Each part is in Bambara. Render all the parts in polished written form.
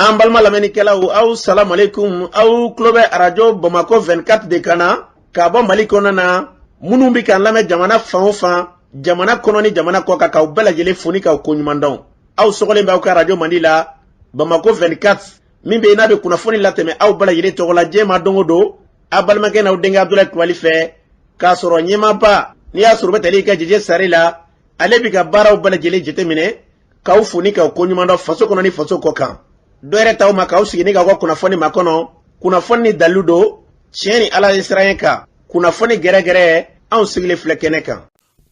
An balima lamɛnnikɛlaw, aw salamalekun. Aw tulo bɛ arajo Bamakɔ 24 de kan na ka bɔ Mali kɔnɔna na. Minnu bɛ k'an lamɛn jamana fan o fan, jamana kɔnɔ ni jamana kɔ kan, k'aw bɛɛ lajɛlen fo ni k'aw koɲuman dɔn. Aw sɔgɔlen bɛ aw ka arajo mandi la, Bamakɔ 24, min bɛ yen n'a bɛ kunnafoni latɛmɛ aw bɛɛ lajɛlen tɔgɔ la diɲɛ ma don o don, aw balimakɛ n'aw denkɛ Abudulayi Kulubali fɛ, k'a sɔrɔ ɲɛmaaba n'i y'a sɔrɔ u bɛ tali kɛ Jeje Sare la, ale bɛ ka baaraw bɛɛ lajɛlen jateminɛ, k'aw fo ni k'aw koɲuman dɔn faso kɔnɔ ni faso kɔ kan. Dɔ yɛrɛ t'aw ma k'aw sigi ni k'aw ka kunnafoni makɔnɔ, kunnafoni ni dalilu don, tiɲɛ ni Ala ye siran kan, kunnafoni gɛrɛgɛrɛ, anw sigilen filɛ kɛnɛ kan.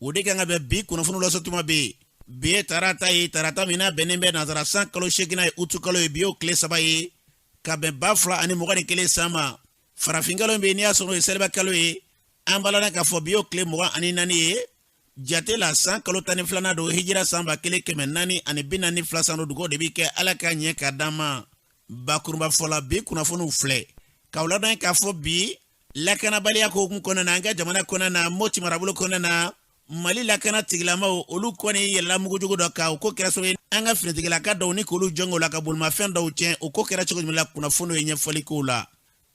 O de kan ka bɛn bi kunnafoni lase tuma bɛ yen. Bi ye tarata ye, tarata min n'a bɛnnen bɛ nansara san kalo seeginnan ye, utu kalo ye, bi y'o tile 3 ye, ka bɛn 2021 san ma. Farafin kalo bɛ yen, n'i y'a sɔrɔ o ye seliba kalo ye, an b'a ladɔn k'a fɔ bi y'o tile 24 ye jate la, san kalo 12nan don, hijira san 1442 san don. Dugawu de bɛ kɛ Ala ka ɲɛ ka d'an ma. Bakurunba fɔ la, bi kunnafoniw filɛ k'aw ladɔn k'a fɔ bi lakanabaliya ko hukumu kɔnɔna na, an ka jamana kɔnɔna na, Moti marabolo kɔnɔna na, Mali lakana tigilamaw, olu kɔni yɛlɛla mugujugu dɔ kan. O ko kɛra sababu ye an ka finitigilaka dɔw ni k'olu jɔngɔ la ka bolimafɛn dɔw tiɲɛ. O ko kɛra cogo jumɛn la? Kunnafoniw ye ɲɛfɔli k'o la.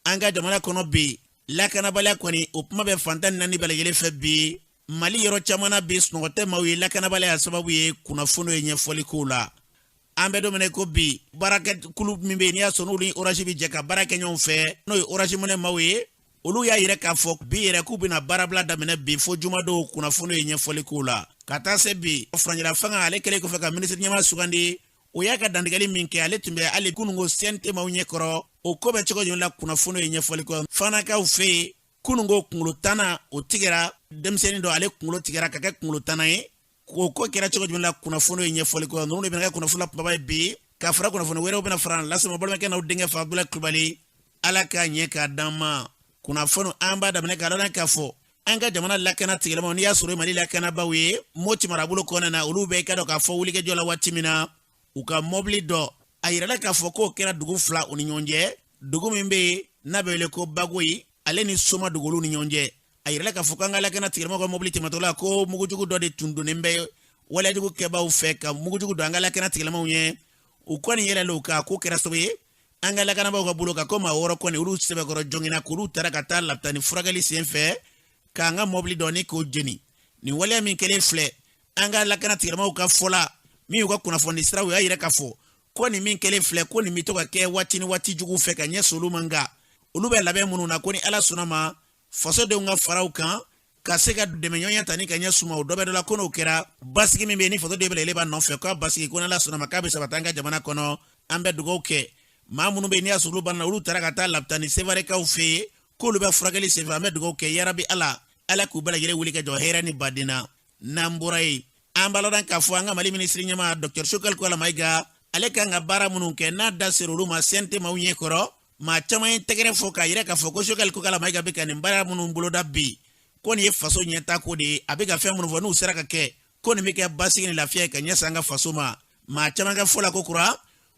An ka jamana kɔnɔ bi, lakanabaliya kɔni, o kuma bɛ fan 14 bɛɛ lajɛlen fɛ bi. Mali yɔrɔ caman na bi, sunɔgɔ tɛ maaw ye lakanabaliya sababu ye. Kunnafoniw ye ɲɛfɔli k'o la. An bɛ don min na ko bi, baarakɛkulu min bɛ yen n'i y'a sɔrɔ n'olu ni Orange bɛ jɛ ka baara kɛ ɲɔgɔn fɛ, n'o ye Orange Money maaw ye, olu y'a yira k'a fɔ bi yɛrɛ k'u bɛna baarabila daminɛ bi fo jumadon. Kunnafoniw ye ɲɛfɔli k'o la. Ka taa se bi, furancɛla fanga, ale kɛlen kɔfɛ ka minisiri ɲɛmaa sugandi, o y'a ka dantigɛli min kɛ, ale tun bɛ hali kununko CNT maaw ɲɛkɔrɔ. O ko bɛ cogo jumɛn la? Kunnafoniw ye ɲɛfɔli kɛ. Fanakaw fɛ yen, kununko kunkolo tanna o tigɛra denmisɛnnin dɔ, ale kunkolo tigɛra ka kɛ kunkolo tanna ye. O ko kɛra cogo jumɛn la? Kunnafoniw ye ɲɛfɔli kɛ. Ninnu de bɛna kɛ kunnafoni la kunbaba ye bi, ka fara kunnafoni wɛrɛw bɛna fara lase ma. Balimakɛ n'aw denkɛ fa Abudulayi Kulubali. Ala k'a ɲɛ k'a d'an ma. Kunnafoni, an b'a daminɛ k'a dɔn k'a fɔ an ka jamana lakana tigilamaw, n'i y'a sɔrɔ Mali lakanabaaw ye, Moti marabolo kɔnɔna na, olu bɛ i ka dɔn k'a fɔ wulikajɔ la waati min na, u ka mɔbili dɔ, a yirala k'a fɔ k'o kɛra dugu fila u ni ɲɔgɔn cɛ, dugu min bɛ yen n'a bɛ wele ko Bagoyi, ale ni Soma dugu, olu ni ɲɔgɔn cɛ. A yirala k'a fɔ k'an ka lakana tigilamaw ka mɔbili tɛmɛtɔ la, ko mugujugu dɔ de tun donnen bɛ waleyajugu kɛbaaw fɛ ka mugujugu don an ka lakana tigilamaw ɲɛ. U kɔni yɛlɛla u kan, ko kɛra sababu ye an ka lakanabaaw ka bolo kan ko maa 6 kɔni, olu sɛbɛkɔrɔ jɔngina, k'olu taara ka taa lapitani furakɛli sen fɛ k'an ka mɔbili dɔ ni k'o jeni. Nin waleya min kɛlen filɛ, an ka lakana tigilamaw ka fɔ la, min y'u ka kunnafoni siraw, y'a yira k'a fɔ ko nin min kɛlen filɛ, ko nin bɛ to ka kɛ waati ni waati jugu fɛ ka ɲɛsin olu ma, nka olu bɛ labɛn minnu na, ko ni Ala sɔnna ma, fasodenw ka fara u kan ka se ka dɛmɛɲɔgɔnya ta ni ka ɲɛsin u ma, o dɔ bɛ dɔ la, ko n'o kɛra, basigi min bɛ yen ni fasoden bɛɛ lajɛlen b'a nɔfɛ, k'a basigi, ko n'Ala sɔnna ma, k'a bɛ sabati an ka jamana kɔnɔ. An bɛ dugawu kɛ maa minnu bɛ yen n'i y'a sɔrɔ olu banna, olu taara ka taa lapitani Sevarekaw fɛ yen k'olu bɛ furakɛli senfɛ. An bɛ dugawu kɛ, yarabi Ala, Ala k'u bɛɛ lajɛlen wuli ka jɔ hɛrɛ ni baden na. N'an bɔra yen, an b'a ladɔn k'a fɔ an ka Mali minisiri ɲɛmaa Dr Choguel Kokalla Maïga, ale kan ka baara minnu kɛ, n'a da sera olu ma CNT maaw ɲɛ kɔrɔ, maa caman ye tɛgɛrɛ fɔ k'a yira k'a fɔ ko Choguel Kokalla Maïga bɛ ka nin baara minnu boloda bi, ko nin ye faso ɲɛtaa ko de ye. A bɛ ka fɛn minnu fɔ, n'u sera ka kɛ, ko nin bɛ kɛ basigi ni lafiya ye ka ɲɛsin an ka faso ma. Maa caman ka fɔ la ko kura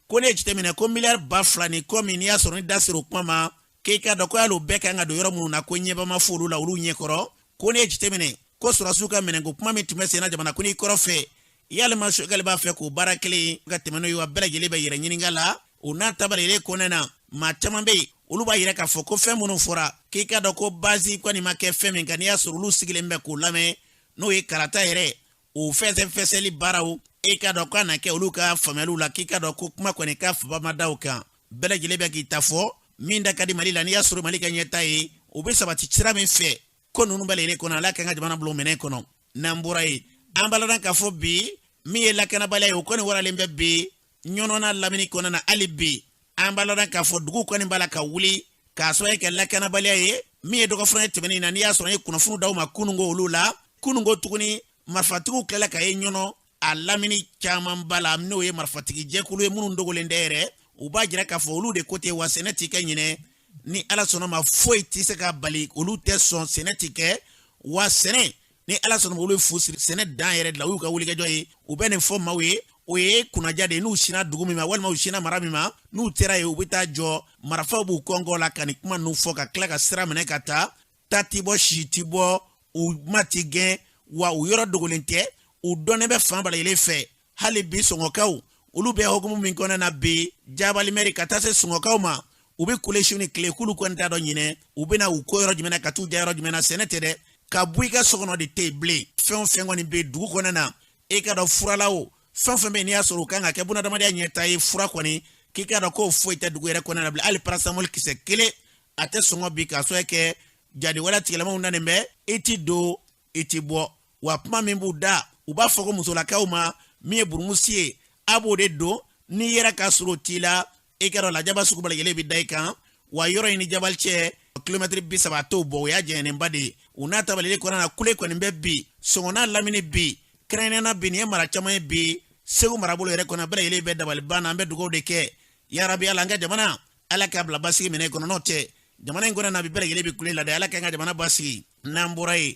ko ne ye jateminɛ ko miliyari 2000 ni kɔ min, n'i y'a sɔrɔ ni da sera o kuma ma, k'i k'a dɔn ko hali o bɛɛ kan ka don yɔrɔ minnu na, ko ɲɛba ma fɔ olu la olu ɲɛkɔrɔ. Ko ne ye jateminɛ ko sɔrɔdasiw ka minɛnko kuma min tun bɛ senna jamanakuntigi kɔrɔ fɛ, yalima Choguel b'a fɛ k'o baara kelen ka tɛmɛ n'o ye wa? Bɛɛ lajɛlen bɛ yɛrɛ ɲininka la. O n'a ta bɛɛ lajɛlen kɔnɔna na, maa caman bɛ yen, olu b'a yira k'a fɔ ko fɛn minnu fɔra, k'i k'a dɔn ko base kɔni ma kɛ fɛn min kan, n'i y'a sɔrɔ olu sigilen bɛ k'o lamɛn, n'o ye kalata yɛrɛ o fɛsɛfɛsɛli baaraw, e k'a dɔn k'a na kɛ olu ka faamuyaliw la, k'i k'a dɔn ko kuma kɔni ka faba ma da o kan. Bɛɛ lajɛlen bɛ k'i ta fɔ min da ka di Mali la, n'i y'a sɔrɔ Mali ka ɲɛta ye, o bɛ sabati sira min fɛ, ko ninnu bɛɛ lajɛlen kɔnɔ, Ala k'an ka jamana bila o minɛn kɔnɔ. N'an bɔra yen, an b'a ladɔn k'a fɔ bi, min ye lakanabaliya ye, o kɔni waralen bɛ bi Ɲɔnɔ n'a lamini kɔnɔna na hali bi. An b'a ladɔn k'a fɔ dugu kɔni b'a la ka wuli k'a sababu kɛ lakanabaliya ye. Min ye dɔgɔfura tɛmɛnen na, n'i y'a sɔrɔ an ye kunnafoni d'aw ma kununko olu la, kununko tuguni marifatigiw tilala ka ye Ɲɔnɔ a lamini camanba la, n'o ye marifatigi jɛkulu ye minnu dogolen tɛ yɛrɛ. U b'a jira k'a fɔ olu de ko ten wa sɛnɛ ti kɛ ɲinɛ, ni Ala sɔnna ma, foyi tɛ se ka bali, olu tɛ sɔn sɛnɛ ti kɛ wa sɛnɛ, ni Ala sɔnna ma, olu ye fu siri sɛnɛ dan yɛrɛ de la. O y'u ka wulikajɔ ye, u bɛ nin fɔ maaw ye, o ye kunnaja de ye. N'u sinna dugu min ma walima u sinna mara min ma, n'u sera yen, u bɛ taa jɔ, marifaw b'u kɔnkɔ la ka nin kuma ninnu fɔ, ka tila ka sira minɛ ka taa. Ta ti bɔ, si ti bɔ, u ma ti gɛn wa, u yɔrɔ dogolen tɛ, u dɔnnen bɛ fan bɛɛ lajɛlen fɛ. Hali bi sɔngɔkaw, Olu bɛ hukumu min kɔnɔna na bi, Jabali mɛri ka taa se Sungɔkaw ma, u bɛ kule su ni tile k'olu kɔni t'a dɔn ɲinɛ u bɛna u ko yɔrɔ jumɛn na, ka t'u ja yɔrɔ jumɛn na. Sɛnɛ tɛ dɛ, ka bɔ i ka so kɔnɔ de tɛ yen bilen. Fɛn o fɛn kɔni bɛ dugu kɔnɔna na, e k'a dɔn furala o, fɛn o fɛn bɛ yen n'i y'a sɔrɔ u kan ka kɛ bunadamadenya ɲɛta ye, fura kɔni k'i k'a dɔn k'o foyi tɛ dugu yɛrɛ kɔnɔna na bilen. Hali paracetamol kisɛ kelen a tɛ sɔngɔ bi, k'a sababu kɛ jadiwale tigilamaw nanen bɛ, i ti don i ti bɔ. Wa kuma min b'u da, u b'a fɔ ko musolakaw ma min ye burumusi ye, a b'o de don n'i yɛrɛ ka sɔrɔ o t'i la, i k'a dɔn lajaba sugu bɛɛ lajɛlen bɛ da i kan. Wa yɔrɔ in ni Jabali cɛ kilomɛtiri 30 t'o bɔ, o y'a janyannenba de ye. U n'a tabalili kɔnɔna na, kule kɔni bɛ bi Sɔngɔ n'a lamini bi, kɛrɛnkɛrɛnnenya bi nin ye mara caman ye bi Segu marabolo yɛrɛ kɔnɔ, bɛɛ lajɛlen bɛ dabaliban na. An bɛ dugawu de kɛ, yarabi Ala an ka jamana, Ala k'a bila basigi minɛ kɔnɔ. N'o tɛ jamana in kɔnɔ na bi, bɛɛ lajɛlen bɛ kule la dɛ. Ala k'an ka jamana basigi. N'an bɔra yen,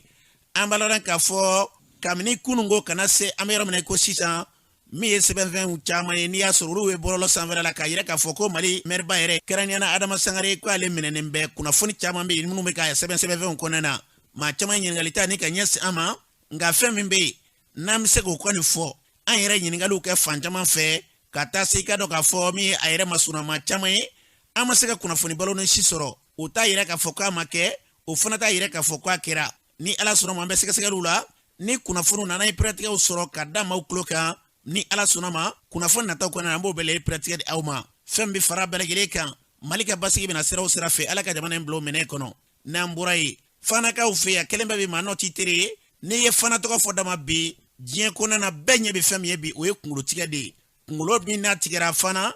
an b'a lɔn k'a fɔ kabini kununko ka na se an bɛ yɔrɔ min na ko sisan, min ye sɛbɛnfɛnw caman ye n'i y'a sɔrɔ olu bɛ bɔlɔlɔ sanfɛla la k'a yira k'a fɔ ko Mali mɛriba yɛrɛ, kɛrɛnkɛrɛnnenya la Adama Sangare, ko ale minɛnen bɛ. Kunnafoni caman bɛ yen minnu bɛ ka sɛbɛn sɛbɛnfɛnw kɔnɔna na, maa caman ye ɲininkali ta ni ka ɲɛsin an ma. Nka fɛn min bɛ yen n'an bɛ se k'o kɔni fɔ, an yɛrɛ ɲininkaliw kɛ fan caman fɛ ka taa se i ka dɔn k'a fɔ min ye a yɛrɛ masurunna caman ye, an ma se ka kunnafoni balo ni si sɔrɔ. O t'a yira k'a fɔ k'a ma kɛ, o fana t'a yira k'a fɔ k'a kɛra. Ni Ala sɔnna ma, an bɛ sɛgɛsɛgɛliw la. Ni kunnafoniw nana ye, pɛrɛtigɛw sɔrɔ ka da maaw tulo kan. Ni Ala sɔnna ma, kunnafoni nataw kɔnɔ, an b'o bɛɛ lajɛlen pɛrɛtigɛ di aw ma. Fɛn bɛ fara bɛɛ lajɛlen kan, Mali ka basigi bɛna sira o sira fɛ, Ala ka jamana in bila o minɛn kɔnɔ. N'an bɔra yen, Fanakaw fɛ yan, kelen bɛɛ bɛ maa n'o t'i teri ye. N'i ye Fana tɔgɔ fɔ dama bi, diɲɛ kɔnɔna na, bɛɛ ɲɛ bɛ fɛn min ye bi, o ye kunkolotigɛ de ye. Kunkolo min n'a tigɛra Fana,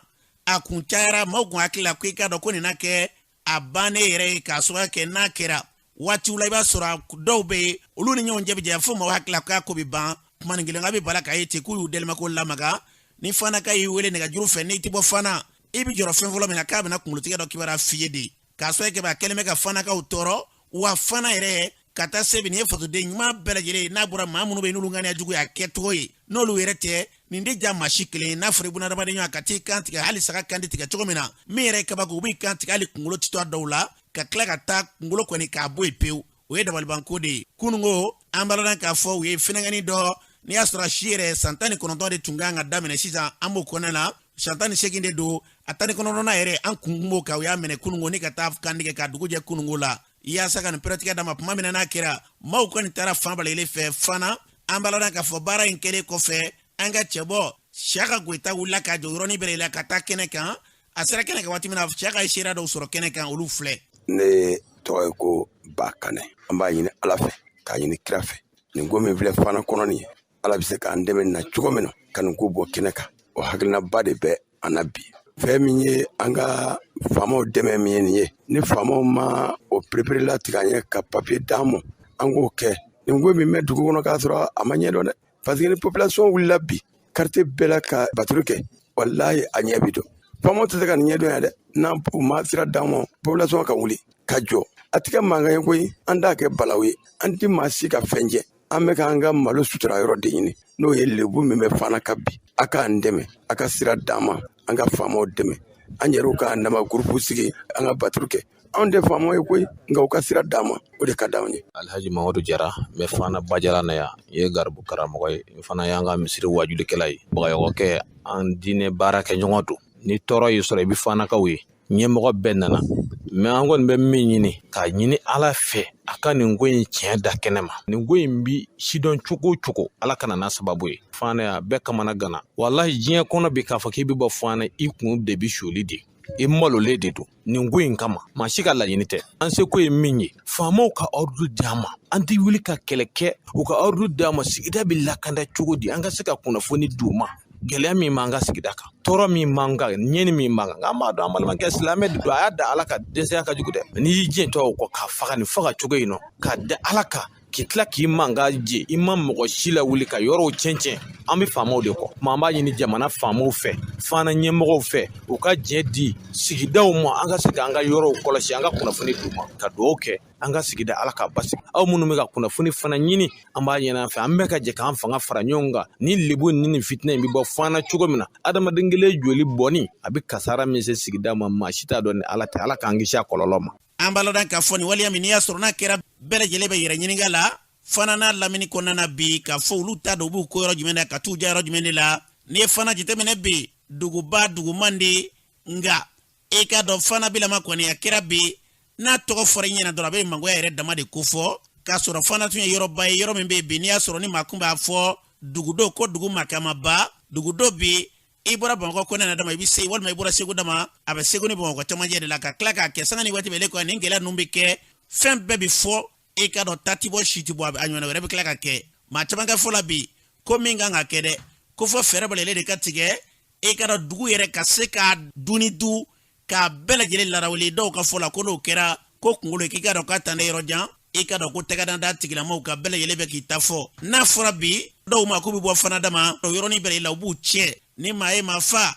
a kun cayara maaw kun hakili la ko i k'a dɔn ko nin na kɛ a bannen yɛrɛ ye, k'a sababu kɛ n'a kɛra waatiw la, i b'a sɔrɔ dɔw bɛ yen, olu ni ɲɔgɔn cɛ bɛ janya fo maaw hakili la k'a ko bɛ ban. Kuma nin kelen a bɛ bala k'a ye ten k'u y'u delimako lamaga. Ni Fanaka y'i wele nɛgɛjuru fɛ, n'i tɛ bɔ Fana, i bɛ jɔrɔ fɛn fɔlɔ min na, k'a bɛna kunkolotigɛ dɔ kibaruya f'i ye de, k'a sababu kɛ a kɛlen bɛ ka Fanakaw tɔɔrɔ. Wa Fana yɛrɛ ka taa se bi, nin ye fasoden ɲuman bɛɛ lajɛlen ye, n'a bɔra maa minnu bɛ yen n'olu ŋaniya jugu y'a kɛcogo ye, n'olu yɛrɛ tɛ, nin tɛ ja maa si kelen ye. N'a fɔra i bunadamaden ɲɔgɔn ka t'i kan tigɛ, hali saga kan tɛ tigɛ cogo min na, min yɛrɛ ye kabako, u b'i kan tigɛ hali kunkolo tɛ to a dɔw la, ka tila ka taa kunkolo kɔni k'a bɔ yen pewu, o ye dabalibanko de ye. Kununko an b'a lɔn k'a fɔ u ye fɛnɛkɛni dɔ, n'i y'a sɔrɔ a si yɛrɛ san 19 de tun kan ka daminɛ, sisan an b'o kɔnɔna na, san 18 de don, a 19nan yɛrɛ an kun b'o kan. U y'a minɛ kununko ni ka taa kantigɛ ka dugu jɛ kununko la, yaasa ka nin pɛrɛtigɛ d'a ma. Tuma min na n'a kɛra, maaw kɔni taara fan bɛɛ fɛ Fana. An b'a lɔn k'a fɔ baara in kɛlen kɔfɛ, an ka cɛbɔ Siyaka Goyita wulila k'a jɔ yɔrɔnin bɛɛ la ka taa kɛnɛ kan. A sera kɛnɛ kan waati min na, Siyaka ye seereya dɔw sɔrɔ kɛnɛ kan, olu filɛ. Ne tɔgɔ ye ko Ba Kanɛ. An b'a ɲini Ala fɛ, k'a ɲini kira fɛ, nin ko min filɛ Fana kɔnɔ nin ye, Ala bɛ se k'an dɛmɛ na cogo min na ka nin ko bɔ kɛnɛ kan. O hakilinaba de bɛ an na bi. Fɛn min ye an ka faamaw dɛmɛ min ye nin ye, ni faamaw ma o perepere latigɛ an ye ka papiye d'an ma, an k'o kɛ, nin ko min bɛ dugu kɔnɔ k'a sɔrɔ a ma ɲɛdɔn dɛ, parce que ni population wulila bi quartier bɛɛ la ka baturu kɛ, walahi a ɲɛ bi dɔn. Faamaw tɛ se ka nin ɲɛdɔn yan dɛ, n'an u ma sira d'an ma, population ka wuli ka jɔ. A tɛ kɛ mankan ye koyi, an t'a kɛ balawu ye, an tɛ maa si ka fɛn jɛ. An bɛ k'an ka malo sutura yɔrɔ de ɲini, n'o ye lebu min bɛ Fana ka bi. A k'an dɛmɛ, a ka sira d'an ma, an ka faamaw dɛmɛ, an yɛrɛw k'an dama gurupu sigi, an ka baturu kɛ. Anw tɛ faamaw ye koyi, nka u ka sira d'an ma, o de ka d'anw ye. Alhaji Mamadu Jara n bɛ Fana Bajara na yan. N ye garibu karamɔgɔ ye, n fana y'an ka misiri wajulikɛla ye. Bagayɔgɔkɛ, an diinɛ baarakɛ ɲɔgɔn don. Ni tɔɔrɔ y'i sɔrɔ, i bɛ Fanakaw ye. Ɲɛmɔgɔ bɛɛ nana mɛ, an kɔni bɛ min ɲini k'a ɲini Ala fɛ, a ka nin ko in tiɲɛ da kɛnɛ ma. Nin ko in bi sidɔn cogo o cogo, Ala kana n'a sababu ye. Fana yan bɛɛ kamana gana, walahi. Diɲɛ kɔnɔ bi, k'a fɔ k'i bɛ bɔ Fana, i kun de bi soli de, i malolen de don nin ko in kama. Maa si ka laɲini tɛ. An seko ye min ye, faamaw ka ordre di an ma. An tɛ wuli ka kɛlɛ kɛ, u ka ordre di an ma. Sigida bɛ lakanda cogo di? An ka se ka kunnafoni d'u ma, gɛlɛya min b'an ka sigida kan, tɔɔrɔ min b'an kan, ɲɛni min b'an kan. An b'a dɔn an balimakɛ silamɛ de don, a y'a da Ala ka dɛsɛya ka jugu dɛ. N'i y'i jɛ tɔ o kɔ k'a faga nin faga cogo in nɔ, k'a da Ala kan, k'i tila k'i mankan jɛ, i ma mɔgɔ si lawuli ka yɔrɔw tiɲɛ tiɲɛ. An bɛ faamaw de kɔ. Kuma an b'a ɲini jamana faamaw fɛ, Fana ɲɛmɔgɔw fɛ, u ka jɛ di sigidaw ma, an ka se k'an ka yɔrɔw kɔlɔsi, an ka kunnafoni d'u ma, ka dugawu kɛ an ka sigida, Ala k'a basigi. Aw minnu bɛ ka kunnafoni fana ɲini, an b'a ɲini an fɛ, an bɛɛ ka jɛ k'an fanga fara ɲɔgɔn kan, ni lebu ni nin fitinɛ in bɛ bɔ Fana cogo min na. Adamaden kelen joli bɔnni a bɛ kasara min se sigida ma, maa si t'a dɔn ni Ala tɛ. Ala k'an kisi a kɔlɔlɔ ma. An b'a lɔn k'a fɔ nin waleya min n'i y'a sɔrɔ n'a kɛra, bɛɛ lajɛlen bɛ yɛrɛ ɲininka la Fana n'a lamini kɔnɔna na bi, k'a fɔ olu t'a dɔn u b'u ko yɔrɔ jumɛn na, ka t'u ja yɔrɔ jumɛn de la. N'i ye Fana jateminɛ bi, Duguba dugu man di, nka e k'a dɔn Fana bilama kɔni a kɛra bi n'a tɔgɔ fɔra i ɲɛna dɔrɔn, a bɛ mangoya yɛrɛ dama de kofɔ, k'a sɔrɔ Fana tun ye yɔrɔba ye, yɔrɔ min bɛ yen bi n'i y'a sɔrɔ ni maa kun b'a fɔ dugu dɔ ko dugu makamaba dugu dɔ bi. I bɔra Bamakɔ kɔnɛ na dama, i bɛ se, walima i bɔra Segu dama, a bɛ Segu ni Bamakɔ camancɛ de la. Ka tila k'a kɛ sanga ni waati bɛɛ kɔnɔ, nin gɛlɛya ninnu bɛ kɛ, fɛn bɛɛ bɛ fɔ. E k'a dɔn ta ti bɔ, si ti bɔ, a ɲɔgɔnna wɛrɛ bɛ tila ka kɛ. Maa caman ka fɔ la bi ko min kan ka kɛ dɛ, ko fɔ fɛɛrɛ bɛɛ de ka tigɛ, e k'a dɔn dugu yɛrɛ ka se k'a du ni du k'a bɛɛ lajɛlen larawuli. Dɔw ka fɔ la ko n'o kɛra ko kunkolo k'i k'a dɔn k'a tan yɔrɔ jan, i k'a dɔn ko tɛgɛdanda tigilamɔgɔw ka bɛɛ lajɛlen bɛ k'i ta fɔ. N'a fɔra bi dɔw ma k'u bɛ bɔ Fana dama, o yɔrɔnin bɛɛ la u b'u tiɲɛ. Ni maa ye maa fa,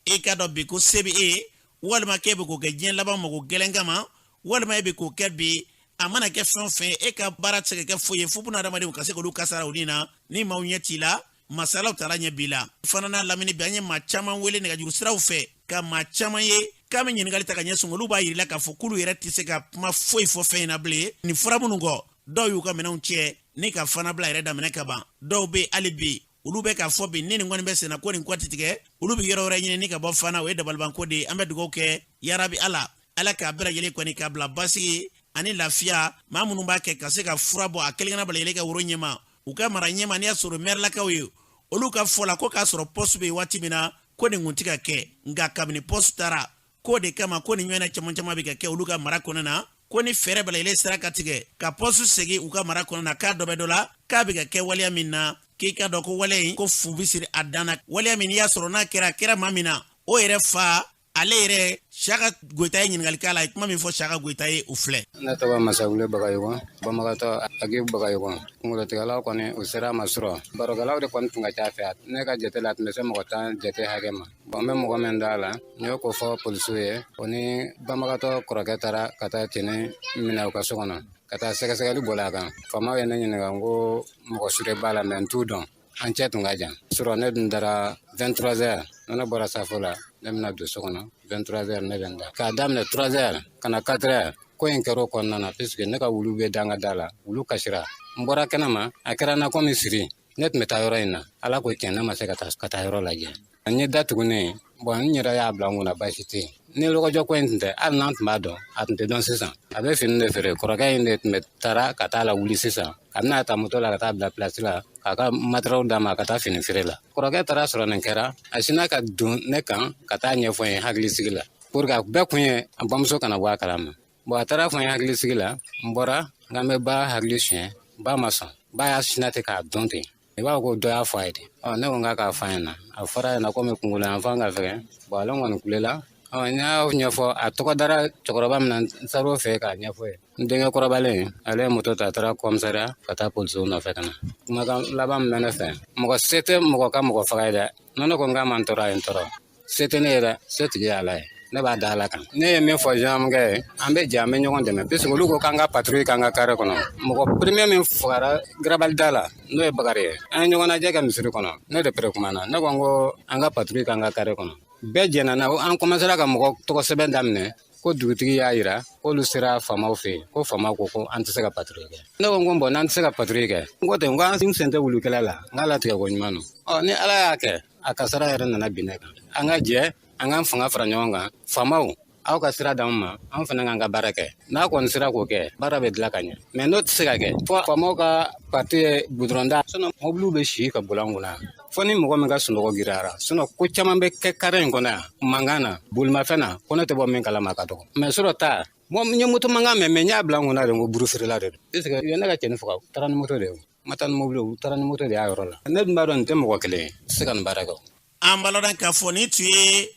e k'a dɔn bi ko se bɛ e, walima k'e bɛ k'o kɛ diɲɛ laban mago gɛlɛn kama, walima e bɛ k'o kɛ bi, a mana kɛ fɛn o fɛn ye, e ka baara tɛ se ka kɛ foyi ye fo buna adamadenw ka se k'olu kasara o ni na. Ni maaw ɲɛ t'i la, masalaw taara ɲɛ b'i la. Fana n'a lamini bi, an ye maa caman wele nɛgɛjuru siraw fɛ ka maa caman ye k'an bɛ ɲininkali ta ka ɲɛsin, olu b'a yirila k'a fɔ k'olu yɛrɛ tɛ se ka kuma foyi fɔ fɛn in na bilen. Nin fura minnu kɔ, dɔw y'u ka minɛnw cɛ ni ka Fana bila yɛrɛ daminɛ ka ban. Dɔw bɛ hali bi, olu bɛ k'a fɔ bi ni nin kɔni bɛ senna ko nin kɔ tɛ tigɛ, olu bɛ yɔrɔ wɛrɛ ɲini ni ka bɔ Fana. O ye dabalibanko de ye. An bɛ dugawu kɛ yarabi Ala, Ala k'a bɛɛ lajɛlen kɔni k'a bila basigi ani lafiya. Maa minnu b'a kɛ ka se ka fura bɔ a kelen kelenna bɛɛ lajɛlen ka woro ɲɛma, u ka mara ɲɛma. N'i y'a sɔrɔ mɛrilakaw ye, olu ka fɔ la ko k'a sɔrɔ poste bɛ yen waati min na, ko nin kun tɛ ka kɛ, nka kabini poste taara, k'o de kama ko nin ɲɔgɔnna caman caman bɛ ka kɛ olu ka mara kɔnɔna na. Ko ni fɛɛrɛ bɛɛ lajɛlen sera ka tigɛ ka poste segin u ka mara kɔnɔna na, k'a dɔ bɛ dɔ la k'a bɛ ka kɛ waleya min na, k'i ka dɔn ko waleya in ko fu bɛ siri a dan na. Waleya min n'i y'a sɔrɔ n'a kɛra, a kɛra maa min na, o yɛrɛ fa, ale yɛrɛ Saka Goyita ye ɲininkali k'a la. A ye kuma min fɔ Saka Goyita ye, o filɛ. Ne tɔgɔ Masawule Bagayoko, Bamakɔtɔ Agibu Bagayoko. Kunkolotigɛlaw kɔni, u sera a ma sɔrɔ barokɛlaw de kɔni tun ka ca fɛ. Ne ka jate la, a tun bɛ se mɔgɔ 10 jate hakɛ ma. Bon, n bɛ mɔgɔ min d'a la, n y'o ko fɔ polisiw ye. O ni Bamakɔtɔ kɔrɔkɛ taara ka taa cɛnin minɛ u ka so kɔnɔ ka taa sɛgɛsɛgɛli boli a kan. Faamaw ye ne ɲininka n ko mɔgɔ su de b'a la, mɛ n t'u dɔn, an cɛ tun ka jan sɔrɔ. Ne dun dara 23 heures. Ne bɔra safo la, ne bɛna don so kɔnɔ 23 heures, ne bɛ n da k'a daminɛ 3 heures ka na 4 heures. Ko in kɛra o kɔnɔna na, puisque ne ka wulu bɛ da n ka da la, wulu kasira. N bɔra kɛnɛ ma, a kɛra n na komi siri. Ne tun bɛ taa yɔrɔ in na, Ala ko tiɲɛ, ne ma se ka taa ka taa yɔrɔ lajɛ. N ye da tuguni. Bon, n yɛrɛ y'a bila n kunna, baasi tɛ yen. Ni lɔgɔjɔ ko in tun tɛ, hali n'an tun b'a dɔn, a tun tɛ dɔn sisan. A bɛ fini de feere. Kɔrɔkɛ in de tun bɛ taara ka taa la wuli sisan, a bɛna ta moto la ka taa bila pilasi la k'a ka matériel d'a ma ka taa fini feere la. Kɔrɔkɛ taara sɔrɔ nin kɛra, a sinna ka don ne kan ka taa ɲɛfɔ n ye hakili sigi la, pour que a bɛɛ kun ye a bamuso kana bɔ a kalama. Bon, a taara fɔ n ye hakili sigi la, n bɔra n k'an bɛ ba hakili suɲɛ, ba ma sɔn. Ba y'a sinna ten k'a dɔn ten, i b'a fɔ ko dɔ y'a fɔ a ye ten. Ɔ, ne ko n k'a k'a fɔ a ɲɛna, a fɔra a ɲɛna komi kunkolo yanfan ka fɛgɛn. Bon, ale kɔni kulela. Ɔ, n y'a ɲɛfɔ, a tɔgɔ dara cɛkɔrɔba min na, n taar'o fɛ k'a ɲɛfɔ ye. N denkɛ kɔrɔbalen, ale ye moto ta, a taara commissariat ka taa polisiw nɔfɛ ka na. Kumakan laban min bɛ ne fɛ, mɔgɔ se tɛ mɔgɔ ka mɔgɔ faga ye dɛ. Ne ko n k'a ma n tɔɔrɔ, a ye n tɔɔrɔ. Se tɛ ne ye dɛ, se tigi ye Ala ye, ne b'a da Ala kan. Ne ye min fɔ gendarmekɛ ye, an bɛ jɛ, an bɛ ɲɔgɔn dɛmɛ, puisque olu ko k'an ka patrouille k'an ka carré kɔnɔ. Mɔgɔ premier min fagara garabali da la, n'o ye Bakari ye, an ye ɲɔgɔn lajɛ kɛ misiri kɔnɔ. Ne de pere kumana, ne ko n ko an ka patrouille k'an ka carré kɔnɔ. Bɛɛ jɛnna na, an commencera ka mɔgɔ tɔgɔ sɛbɛn daminɛ ko dugutigi y'a yira k'olu sera faamaw fɛ yen, ko faamaw ko ko an tɛ se ka patrouille kɛ. Ne ko n ko bon, n'an tɛ se ka patrouille kɛ, n ko ten, n ko an sen tɛ wulukɛlɛ la, n k'a latigɛ ko ɲuman don. Ɔ, ni Ala y'a kɛ a kasara yɛrɛ nana bin ne kan, an ka jɛ, an k'an fanga fara ɲɔgɔn kan. Faamaw, aw ka sira d'anw ma, an fana k'an ka baara kɛ. N'a kɔni sera k'o kɛ, baara bɛ dilan ka ɲɛ. Mɛ n'o tɛ se ka kɛ, fo faamaw ka parti ye gudɔrɔn da, sinon mobiliw bɛ si ka boli an kunna fo ni mɔgɔ min ka sunɔgɔ giriyara. Sinon ko caman bɛ kɛ carré in kɔnɔ yan, mankan na, bolimafɛn na, ko ne tɛ bɔ min kalama ka dɔgɔ. Mɛ sɔrɔ ta n ye moto mankan mɛn, mɛ n y'a bila n kunna de ko buru feerela de don, puisque u ye ne ka cɛnin faga, u taara ni moto de ye. Ma taa ni mobili, u taara ni moto de y'a yɔrɔ la. Ne dun b'a dɔn nin tɛ mɔgɔ kelen ye, tɛ se ka nin baara kɛ. An b'a lɔn k'a fɔ nin tun ye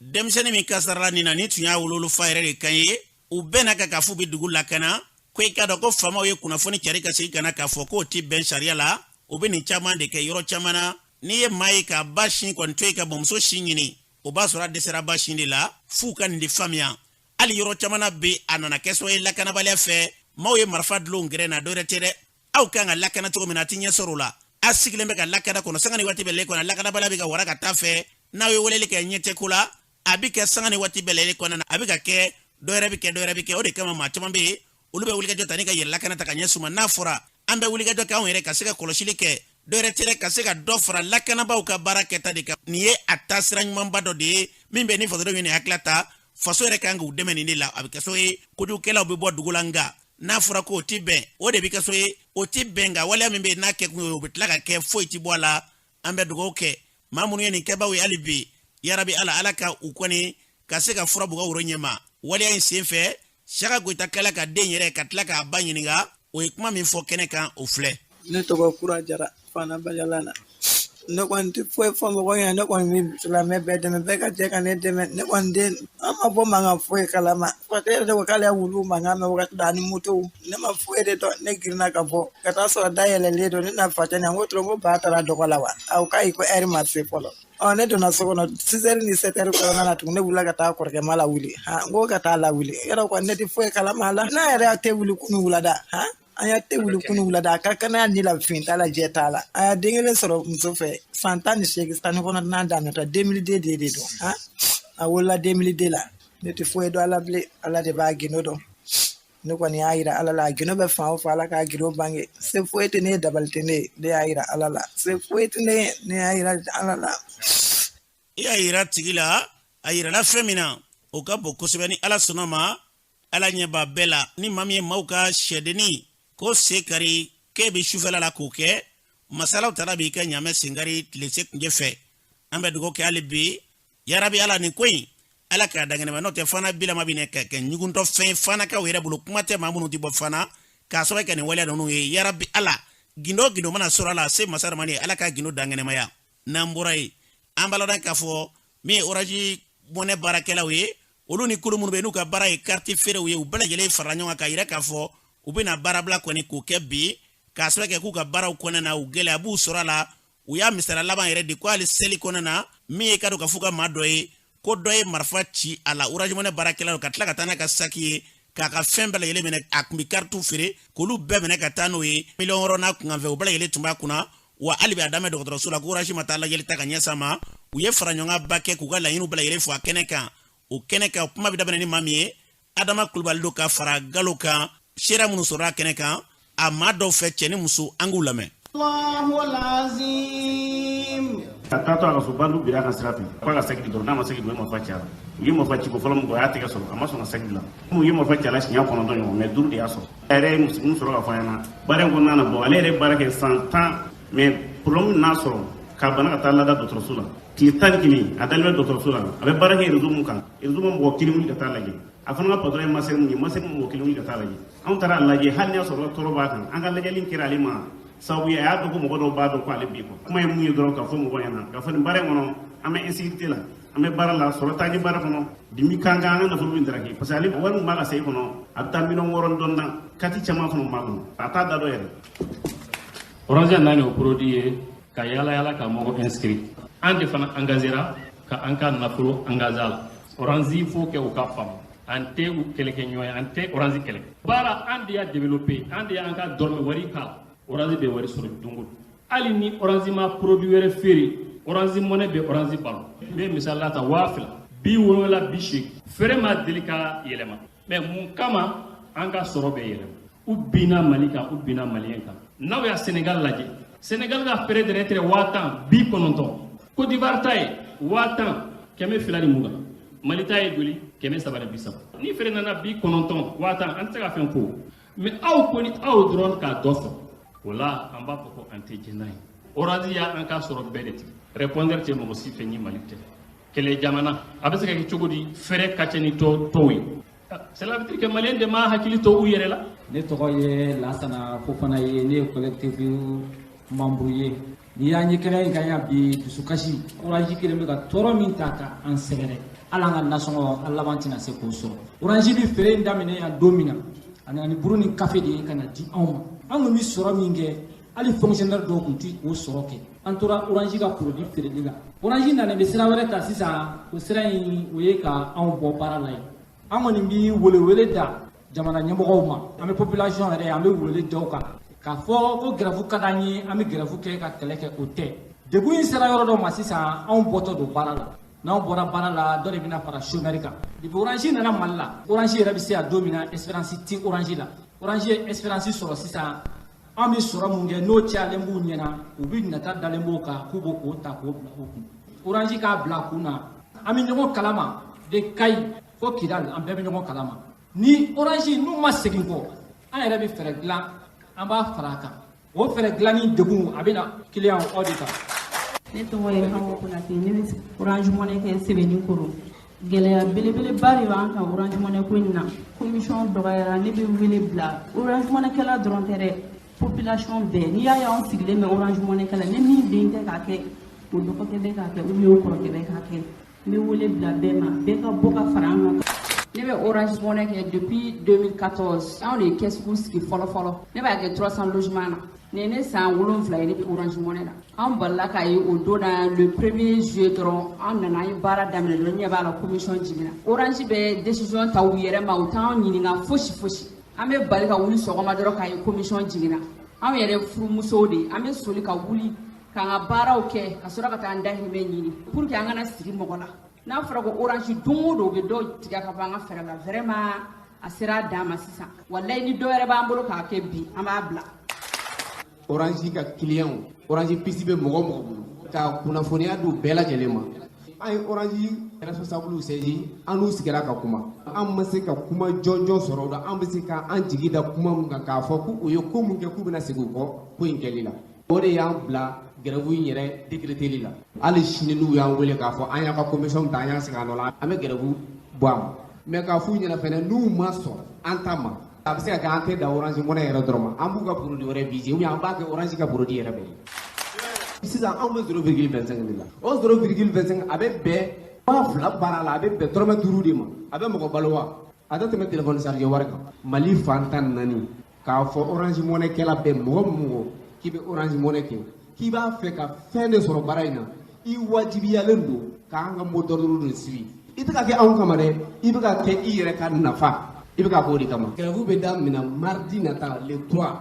denmisɛnnin min kasarala nin na, nin tun y'a wololofa yɛrɛ de kan ye. U bɛɛ n'a kan k'a fɔ u bɛ dugu lakana, ko i k'a dɔn ko faamaw ye kunnafoni cari ka segin ka na k'a fɔ k'o ti bɛn sariya la. U bɛ nin caman de kɛ yɔrɔ caman na. N'i ye maa ye k'a ba sin kɔni to yen ka bamuso sin ɲini, o b'a sɔrɔ a dɛsɛra ba sin de la. F'u ka nin de faamuya. Hali yɔrɔ caman na bi, a nana kɛ sababu ye lakanabaliya fɛ, maaw ye marifa dulon gɛrɛ na. Dɔwɛrɛ tɛ dɛ, aw kan ka lakana cogo min na, a ti ɲɛ sɔrɔ o la. A sigilen bɛ ka lakana kɔnɔ sanga ni waati bɛɛ lajɛlen kɔnɔ, lakanabaliya bɛ ka wara ka taa fɛ. N'aw ye weleli kɛ, ɲɛ tɛ ko la. A bɛ kɛ sanga ni waati bɛɛ lajɛlen kɔnɔna na, a bɛ ka kɛ, dɔ yɛrɛ bɛ kɛ, dɔ yɛrɛ bɛ kɛ. O de kama maa caman bɛ yen, olu bɛ wulikajɔ ta ni ka yɛrɛ lakana ta ka ɲɛ suma. N'a fɔra an bɛ wulikajɔ kɛ anw yɛrɛ ka se ka kɔlɔsili kɛ. Dɔwɛrɛ tɛ dɛ, ka se ka dɔ fara lakanabaaw ka baara kɛta de kan. Nin ye a taasira ɲumanba dɔ de ye min bɛ ni fasodenw ye nin hakilila ta. Faso yɛrɛ kan k'u dɛmɛ nin de la. A bɛ kɛ so ye, kojugukɛlaw bɛ bɔ dugu la, nka n'a fɔra k'o ti bɛn, o de bɛ kɛ so ye, o ti bɛn. Nka waleya min bɛ yen n'a kɛkun ye, o bɛ tila ka kɛ, foyi ti bɔ a la. An bɛ dugawu kɛ maa minnu ye nin kɛbaaw ye hali bi, yarabi Ala, Ala ka u kɔni ka se ka fura b'u ka woro ɲɛma. Waleya in sen fɛ, Saka Goyita kɛla ka den yɛrɛ ka tila k'a ba ɲininka. O ye kuma min fɔ kɛnɛ kan, o filɛ. Ne tɔgɔ Kura Jara, Fana Bajala na. Ne kɔni tɛ foyi fɔ mɔgɔ ɲɛna. Ne kɔni bɛ silamɛ bɛɛ dɛmɛ, bɛɛ ka jɛ ka ne dɛmɛ. Ne kɔni den, an ma bɔ mankan foyi kalama. Fatɛ yɛrɛ de ko k'ale ye wulu mankan mɛn wagati dɔ ani motow. Ne ma foyi de dɔn. Ne girinna ka bɔ ka taa sɔrɔ da yɛlɛlen don. Ne na fatɛ ɲɛ, n ko toro, n ko ba taara dɔgɔ la wa? A ko k'ayi, ko ɛri ma se fɔlɔ. Ɔ, ne donna so kɔnɔ 6 heures ni 7 heures kɔnɔna na tuguni. Ne wulila ka taa kɔrɔkɛma lawuli. Han, n ko ka taa lawuli yɔrɔ kɔni, ne tɛ foyi kalama a la. N'a yɛrɛ tɛ wuli kunu wulada, han, an y'a tɛ wuli kunu wulada, a ka kɛnɛya ni la, fin t'a la, jɛ t'a la. A y'a den kelen sɔrɔ muso fɛ san 18, 19 daminɛtɔ, 2002 de don. Han, a wolola 2002 la. Ne tɛ foyi dɔn a la bilen. Ala de b'a gindo dɔn. Ne kɔni y'a yira Ala la, a gindo bɛ fan o fan, Ala k'a gindo bange. Se foyi tɛ ne ye, dabali tɛ ne ye. Ne y'a yira Ala la, se foyi tɛ ne ye. Ne y'a yira Ala la. I y'a yira tigi la, a yirala fɛn min na, o ka bon kosɛbɛ. Ni Ala sɔnna ma, Ala ɲɛ b'a bɛɛ la. Ni maa min ye maaw ka sɛdenni ko se kari k'e bɛ sufɛla la k'o kɛ, masalaw taara b'i ka ɲamɛ senkari tile se kunjɛ fɛ. An bɛ dugawu kɛ hali bi, yarabi Ala, nin ko in, Ala k'a dankɛnɛma. N'o tɛ, Fana bilama bɛ ka kɛ ɲuguntɔ fɛn Fanakaw yɛrɛ bolo. Kuma tɛ maa minnu tɛ bɔ Fana k'a sababu kɛ nin waleya ninnu ye. Yarabi Ala, gindo gindo mana sɔrɔ a la, se masa ramani, Ala ka gindo dankɛnɛmaya. N'an bɔra yen, an b'a ladɔn k'a fɔ min ye Orange Money baarakɛlaw ye, olu ni kulu minnu bɛ n'u ka baara ye kariti feerew ye, u bɛɛ lajɛlen farala ɲɔgɔn kan k'a yira k'a fɔ u bɛna baarabila kɔni k'o kɛ bi, k'a sababu kɛ k'u ka baaraw kɔnɔna na, u gɛlɛya b'u sɔrɔ a la. U y'a misaliya laban yɛrɛ di ko hali seli kɔnɔna na, min ye ka dɔn ka f'u ka maa dɔ ye ko dɔ ye marifa ci a la, Orange Money baarakɛlaw, ka tila ka taa n'a ka saki ye, k'a ka fɛn bɛɛ lajɛlen minɛ. A tun bɛ karitiw feere, k'olu bɛɛ minɛ ka taa n'o ye, miliyɔn 6 n'a kunkanfɛ, o bɛɛ lajɛlen tun b'a kunna. Wa hali bi a damɛ dɔgɔtɔrɔso la, ko Orange ma taa lajɛli ta ka ɲɛ s'a ma. U ye fara ɲɔgɔn ba kɛ k'u ka laɲiniw bɛɛ lajɛlen fɔ a kɛnɛ kan. O kɛnɛ kan, kuma bɛ daminɛ ni maa min ye, Adama Kulubali don, ka fara Galo kan. Seereya minnu sɔrɔ a kɛnɛ kan a maa dɔw fɛ, cɛ ni muso, an k'u lamɛn. Ka taa to a ka so, bandiw bira a ka sira fɛ k'a ka saki di dɔrɔn. N'a ma saki di, u ye marifa ci a la. U ye marifa ci ko fɔlɔ min kɔ, a y'a tɛgɛ sɔrɔ, a ma sɔn ka saki bila. U ye marifa ci a la siɲɛ 9 ɲɔgɔn, mais duuru de y'a sɔrɔ. A yɛrɛ ye mun sɔrɔ ka fɔ an ɲɛna baara in kɔnɔna na? Bon, ale yɛrɛ ye baara kɛ san 10, mais problème n'a sɔrɔ k'a bana ka taa lada dɔgɔtɔrɔso la tile 11, a dalen bɛ dɔgɔtɔrɔso la. A bɛ baara kɛ réseau mun kan, réseau ma mɔgɔ kelen wuli ka taa lajɛ. A fana ka patron ye masɛri mun ye, masɛri ma mɔgɔ kelen wuli ka taa lajɛ. Anw taara a lajɛ, hali n'a sɔrɔ tɔɔrɔ b'a kan, an ka lajɛli kɛra ale ma sababu ye, a y'a dɔn ko mɔgɔ dɔw b'a dɔn ko ale b'i kɔ. Kuma ye mun ye dɔrɔn, k'a fɔ mɔgɔ ɲɛna k'a fɔ nin baara in kɔnɔ, an bɛ insécurité la, an bɛ baara la, sɔrɔ t'an ye baara kɔnɔ, dimi kan kan, an ka nafolo bɛ daraki, parce que ale wari min b'a ka sayi kɔnɔ, a bɛ taa miliyɔn 6 dɔɔnin na. Kati caman fana b'a kɔnɔ, a t'a da dɔn yɛrɛ. Orange nana o produit ye ka yala yala ka mɔgɔ inscrit. An de fana engagera ka an ka nafolo engagé a la. Orange, faut que u ka faamu, an tɛ u kɛlɛkɛɲɔgɔn ye, an tɛ Orange kɛlɛ. Baara an de y'a développé, an de y'an ka dɔrɔmɛ wari k'a la. Orange bɛ wari sɔrɔ don o don. Hali ni Orange ma produit wɛrɛ feere, Orange Money bɛ Orange balo. N bɛ misali ta, 2070, feere ma deli ka yɛlɛma, mais mun kama an ka sɔrɔ bɛ yɛlɛma? U binna Mali kan, u binna Malien kan. N'aw y'a Sénégal lajɛ, Sénégal ka frais de retrait 10 090, Côte d'Ivoire ta ye 10 220, Mali ta ye joli? 330. Ni feere nana 90, 10 000, an tɛ se ka fɛn ko, mais aw ko ni aw dɔrɔn k'a dɔ sɔrɔ o la, an b'a fɔ ko an tɛ jɛn n'a ye. Orange y'an ka sɔrɔ bɛɛ de tigɛ. Répondeur tɛ mɔgɔ si fɛ ni Mali tɛ. Kɛlɛ jamana a bɛ se ka kɛ cogo di frais ka ca ni tɔw ye? Cela veut dire que Malien de ma hakili to u yɛrɛ la. Ne tɔgɔ ye Lasana Fofana ye, ne ye collectif membre ye. N'i y'an ye kɛnɛ in kan yan bi, dusukasi. Orange kelen bɛ ka tɔɔrɔ min ta ka an sɛgɛrɛ, hali an ka nasɔngɔ, an laban tɛna se k'o sɔrɔ. Orange bɛ feere in daminɛ yan don min na, a nana ni buru ni kafe de ye ka na di anw ma. An kun bɛ sɔrɔ min kɛ, hali fonctionnaire dɔw kun ti o sɔrɔ kɛ. An tora Orange ka produit feereli la. Orange nana bɛ sira wɛrɛ ta sisan, o sira in, o ye ka anw bɔ baara la yen. An kɔni bi welewele da jamana ɲɛmɔgɔw ma, an bɛ population yɛrɛ, an bɛ wele da u kan k'a fɔ ko grève ka d'an ye, an bɛ grève kɛ ka kɛlɛ kɛ, o tɛ. Degun in sera yɔrɔ dɔ ma sisan, anw bɔtɔ don baara la. N'anw bɔra baara la, dɔ de bɛna fara chômeur kan. Depuis Orange nana Mali la, Orange yɛrɛ bɛ se yan don min na, espérance ti Orange la. Orange ye espérance sɔrɔ sisan. An bɛ sɔrɔ mun kɛ, n'o cayalen b'u ɲɛna, u bɛ nata dalen b'o kan k'u b'o k'o ta k'o bila u kun. Orange k'a bila kun na, an bɛ ɲɔgɔn kalama de Kayi fo Kidali, an bɛɛ bɛ ɲɔgɔn kalama. Ni Orange n'u ma segin kɔ, an yɛrɛ bɛ fɛɛrɛ dilan, an b'a fara a kan. O fɛɛrɛ dilanni degun a bɛ na client aw de kan. Ne tɔgɔ ye Hawa Konate, ne bɛ Orange Money kɛ Sɛbɛnnikɔrɔ. Gɛlɛya belebeleba de b'an kan Orange Money ko in na. Commission dɔgɔyara, ne bɛ wele bila Orange Money kɛla dɔrɔn tɛ dɛ, population bɛɛ. N'i y'a ye anw sigilen bɛ Orange Money kɛla, ni min den tɛ k'a kɛ, o dɔgɔkɛ bɛ k'a kɛ ou bien o kɔrɔkɛ bɛ k'a kɛ. N bɛ wele bila bɛɛ ma, bɛɛ ka bɔ ka fara an kan. Ne bɛ Orange Money kɛ depuis 2014. Anw de ye caisse sigi fɔlɔ fɔlɔ. Ne b'a kɛ 300 logements na. Nin ye ne san 7 ye ne bɛ Orange Money la. An balila k'a ye o don na le premier juillet dɔrɔn, an nana an ye baara daminɛ dɔrɔn, ɲɛ b'a la commission jiginna. Orange bɛ décision ta u yɛrɛ ma, u t'an ɲininka fosi fosi. An bɛ bali ka wuli sɔgɔma dɔrɔn k'a ye commission jiginna. Anw yɛrɛ furumusow de ye, an bɛ soli ka wuli k'an ka baaraw kɛ ka sɔrɔ ka taa an dahirimɛ ɲini pour que an kana sigi mɔgɔ la. N'a fɔra ko Orange don o don u bɛ dɔ tigɛ ka bɔ an ka fɛɛrɛ la, vraiment a sera a dan ma sisan. Walayi ni dɔ wɛrɛ b'an bolo k'a kɛ bi, an b'a bila. Orange ka client, Orange puce bɛ mɔgɔ mɔgɔ bolo, ka kunnafoniya d'u bɛɛ lajɛlen ma. An ye Orange responsable saisi, an n'u sigira ka kuma. An ma se ka kuma jɔnjɔn sɔrɔ o la, an bɛ se k'an jigi da kuma min kan k'a fɔ k'u ye ko mun kɛ k'u bɛna segin u kɔ ko in kɛli la. O de y'an bila grève in yɛrɛ décrételi la. Hali sini n'u y'an wele k'a fɔ an y'a ka commission ta, an y'a sigi a nɔ la, an bɛ grève bɔ a ma. Mais k'a f'u ɲɛna fɛnɛ, n'u ma sɔn an ta ma, a bɛ se ka kɛ an tɛ da Orange Money yɛrɛ dɔrɔn ma, an b'u ka produit wɛrɛ viser ou bien an b'a kɛ Orange ka produit yɛrɛ bɛɛ ye. Sisan anw bɛ 0,25 de la. O 0,25 a bɛ bɛn 2000 baara la, a bɛ bɛn dɔrɔmɛ 5 de ma. A bɛ mɔgɔ balo wa? A tɛ tɛmɛ téléphone chargé wari kan. Mali fan 14, k'a fɔ Orange Money kɛla bɛɛ, mɔgɔ mɔgɔ k'i bɛ Orange Money kɛ, k'i b'a fɛ ka fɛn de sɔrɔ baara in na, i wajibiyalen don k'an ka mot d'ordre de suivi. I tɛ ka kɛ anw kama dɛ, i bɛ ka kɛ i yɛrɛ ka nafa, i bɛ ka k'o de kama. Grève bɛ daminɛ mardi nata le 3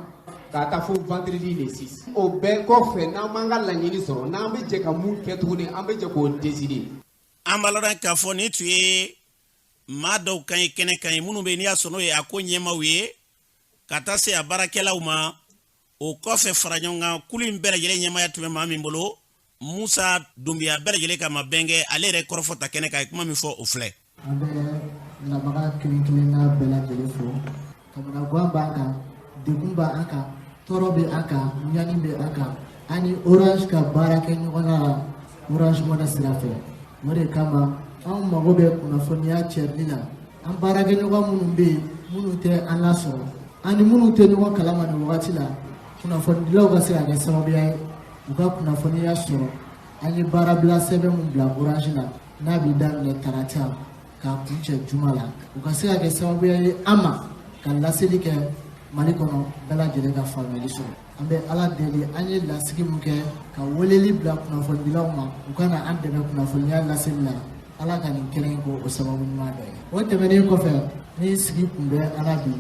k'a taa fo vendredi le 6. O bɛɛ kɔfɛ, n'an m'an ka laɲini sɔrɔ, n'an bɛ jɛ ka mun kɛ tuguni, an bɛ jɛ k'o décider. An b'a lɔn k'a fɔ nin tun ye maa dɔw kan ye kɛnɛ kan ye, minnu bɛ yen n'i y'a sɔrɔ n'o ye a ko ɲɛmaaw ye ka taa se a baarakɛlaw ma. O kɔfɛ faraɲɔgɔnkan kulu in bɛɛ lajɛlen ɲɛmaaya tun bɛ maa min bolo, Musa Dunbiya, bɛɛ lajɛlen ka mabɛnkɛ, ale yɛrɛ kɔrɔfɔ ta kɛnɛ kan, a ye kuma min fɔ o filɛ. An bɛ nabaga kelen kelenna bɛɛ lajɛlen fo. Kamanagan b'an kan, degun b'an kan, tɔɔrɔ bɛ an kan, ɲani bɛ an kan. An ni Orange ka baara kɛ ɲɔgɔn na Orange Money sira fɛ. O de kama anw mago bɛ kunnafoniya cɛrili la. An baarakɛɲɔgɔn minnu bɛ yen, minnu tɛ an lasɔrɔ, ani minnu tɛ ɲɔgɔn kalama nin wagati la, kunnafonidilaw ka se ka kɛ sababuya ye u ka kunnafoniya sɔrɔ. An ye baarabila sɛbɛn min bila Orange la, n'a bɛ daminɛ tarata k'a kuncɛ juma la, u ka se ka kɛ sababuya ye an ma ka laseli kɛ Mali kɔnɔ, bɛɛ lajɛlen ka faamuyali sɔrɔ. An bɛ Ala deli, an ye lasigi min kɛ ka weleli bila kunnafonidilaw ma, u ka na an dɛmɛ kunnafoniya laseli la, Ala ka nin kɛnɛ in k'o sababu ɲuman dɔ ye. O tɛmɛnen kɔfɛ, ni sigi kun bɛ Ala bi,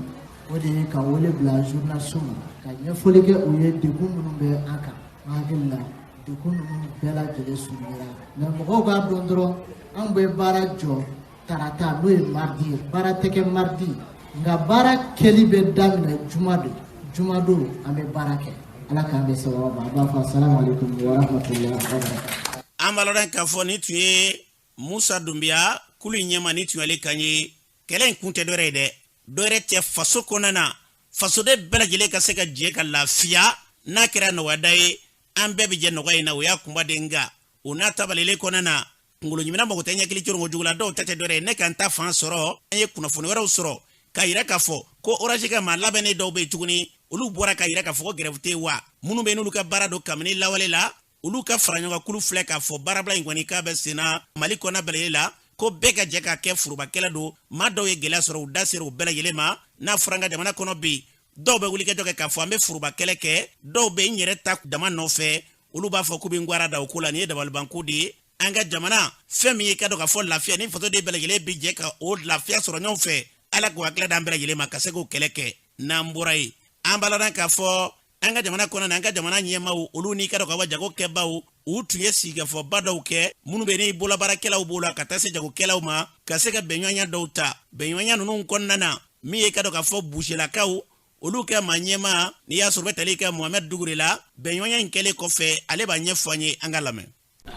o de ye ka wele bila journaliste ma ka ɲɛfɔli kɛ u ye degun minnu bɛ an kan. N hakili la degun ninnu bɛɛ lajɛlen surunyara, mais mɔgɔw k'a dɔn dɔrɔn, anw bɛ baara jɔ tarata, n'o ye mardi ye. Baara tɛ kɛ mardi, nka baara kɛli bɛ daminɛ juma de. Juma don an bɛ baara kɛ. Ala k'an bɛn sababu ma. An b'a fɔ asalamu aleykum wa rahmatulahi wa barakatuh. An b'a lɔn k'a fɔ nin tun ye Musa Dunbiya, kulu in ɲɛma, nin tun y'ale kan ye. Kɛlɛ in kun tɛ dɔwɛrɛ ye dɛ, dɔwɛrɛ tɛ, faso kɔnɔna na fasoden bɛɛ lajɛlen ka se ka jɛ ka lafiya. N'a kɛra nɔgɔyada ye, an bɛɛ bɛ jɛ nɔgɔya in na, o y'a kunba de. Nka o n'a tabalelen kɔnɔna na, kunkolo ɲimina mago tɛ ɲɛkili coronko jugu la. Dɔw ta tɛ dɔwɛrɛ ye, ne ka n ta fan sɔrɔ. An ye kunnafoni wɛrɛw sɔrɔ k'a yira k'a fɔ ko Orange ka maa labɛnnen dɔw bɛ yen tuguni, olu bɔra k'a yira k'a fɔ ko grève tɛ wa. Minnu bɛ n'olu ka baara don kabini lawale la, olu ka faraɲɔgɔn kulu filɛ k'a fɔ baarabila in kɔni k'a bɛ senna Mali kɔnɔna bɛɛ lajɛlen la, ko bɛɛ ka jɛ ka kɛ forobakɛla don. Maa dɔw ye gɛlɛya sɔrɔ, u da sera u bɛɛ lajɛlen ma. N'a fɔra an ka jamana kɔnɔ bi, dɔw bɛ wulikajɔ kɛ k'a fɔ an bɛ forobakɛlɛ kɛ, dɔw bɛ n yɛrɛ ta dama nɔfɛ, olu b'a fɔ k'u bɛ n gwara da o ko la. Nin ye dabalibanko de ye an ka jamana. Fɛn min ye ka dɔn k'a fɔ lafiya ni fasoden bɛɛ lajɛlen bɛ jɛ ka o lafiya sɔrɔ ɲɔgɔn fɛ, Ala k'o hakilila d'an bɛɛ lajɛlen ma ka se k'o kɛlɛ kɛ. N'an bɔra yen, an b'a ladɔn k'a fɔ an ka jamana kɔnɔ na, an ka jamana ɲɛmaaw, olu n'i ka dɔn k'a fɔ jagokɛbaw, u tun ye sigikafɔba dɔw kɛ, minnu bɛ ni bololabaarakɛlaw b'o la ka taa se jagokɛlaw ma, ka se ka bɛnɲɔgɔnya dɔw ta. Bɛnɲɔgɔnya ninnu kɔnɔna na, min ye ka dɔn k'a fɔ buselakaw, Olu kɛ maa ɲɛmaa n'i y'a sɔrɔ bɛ tali kɛ Mohamɛd Dugure la. Bɛnɲɔgɔnya in kɛlen kɔfɛ, ale b'a ɲɛfɔ an ye, an ka lamɛn.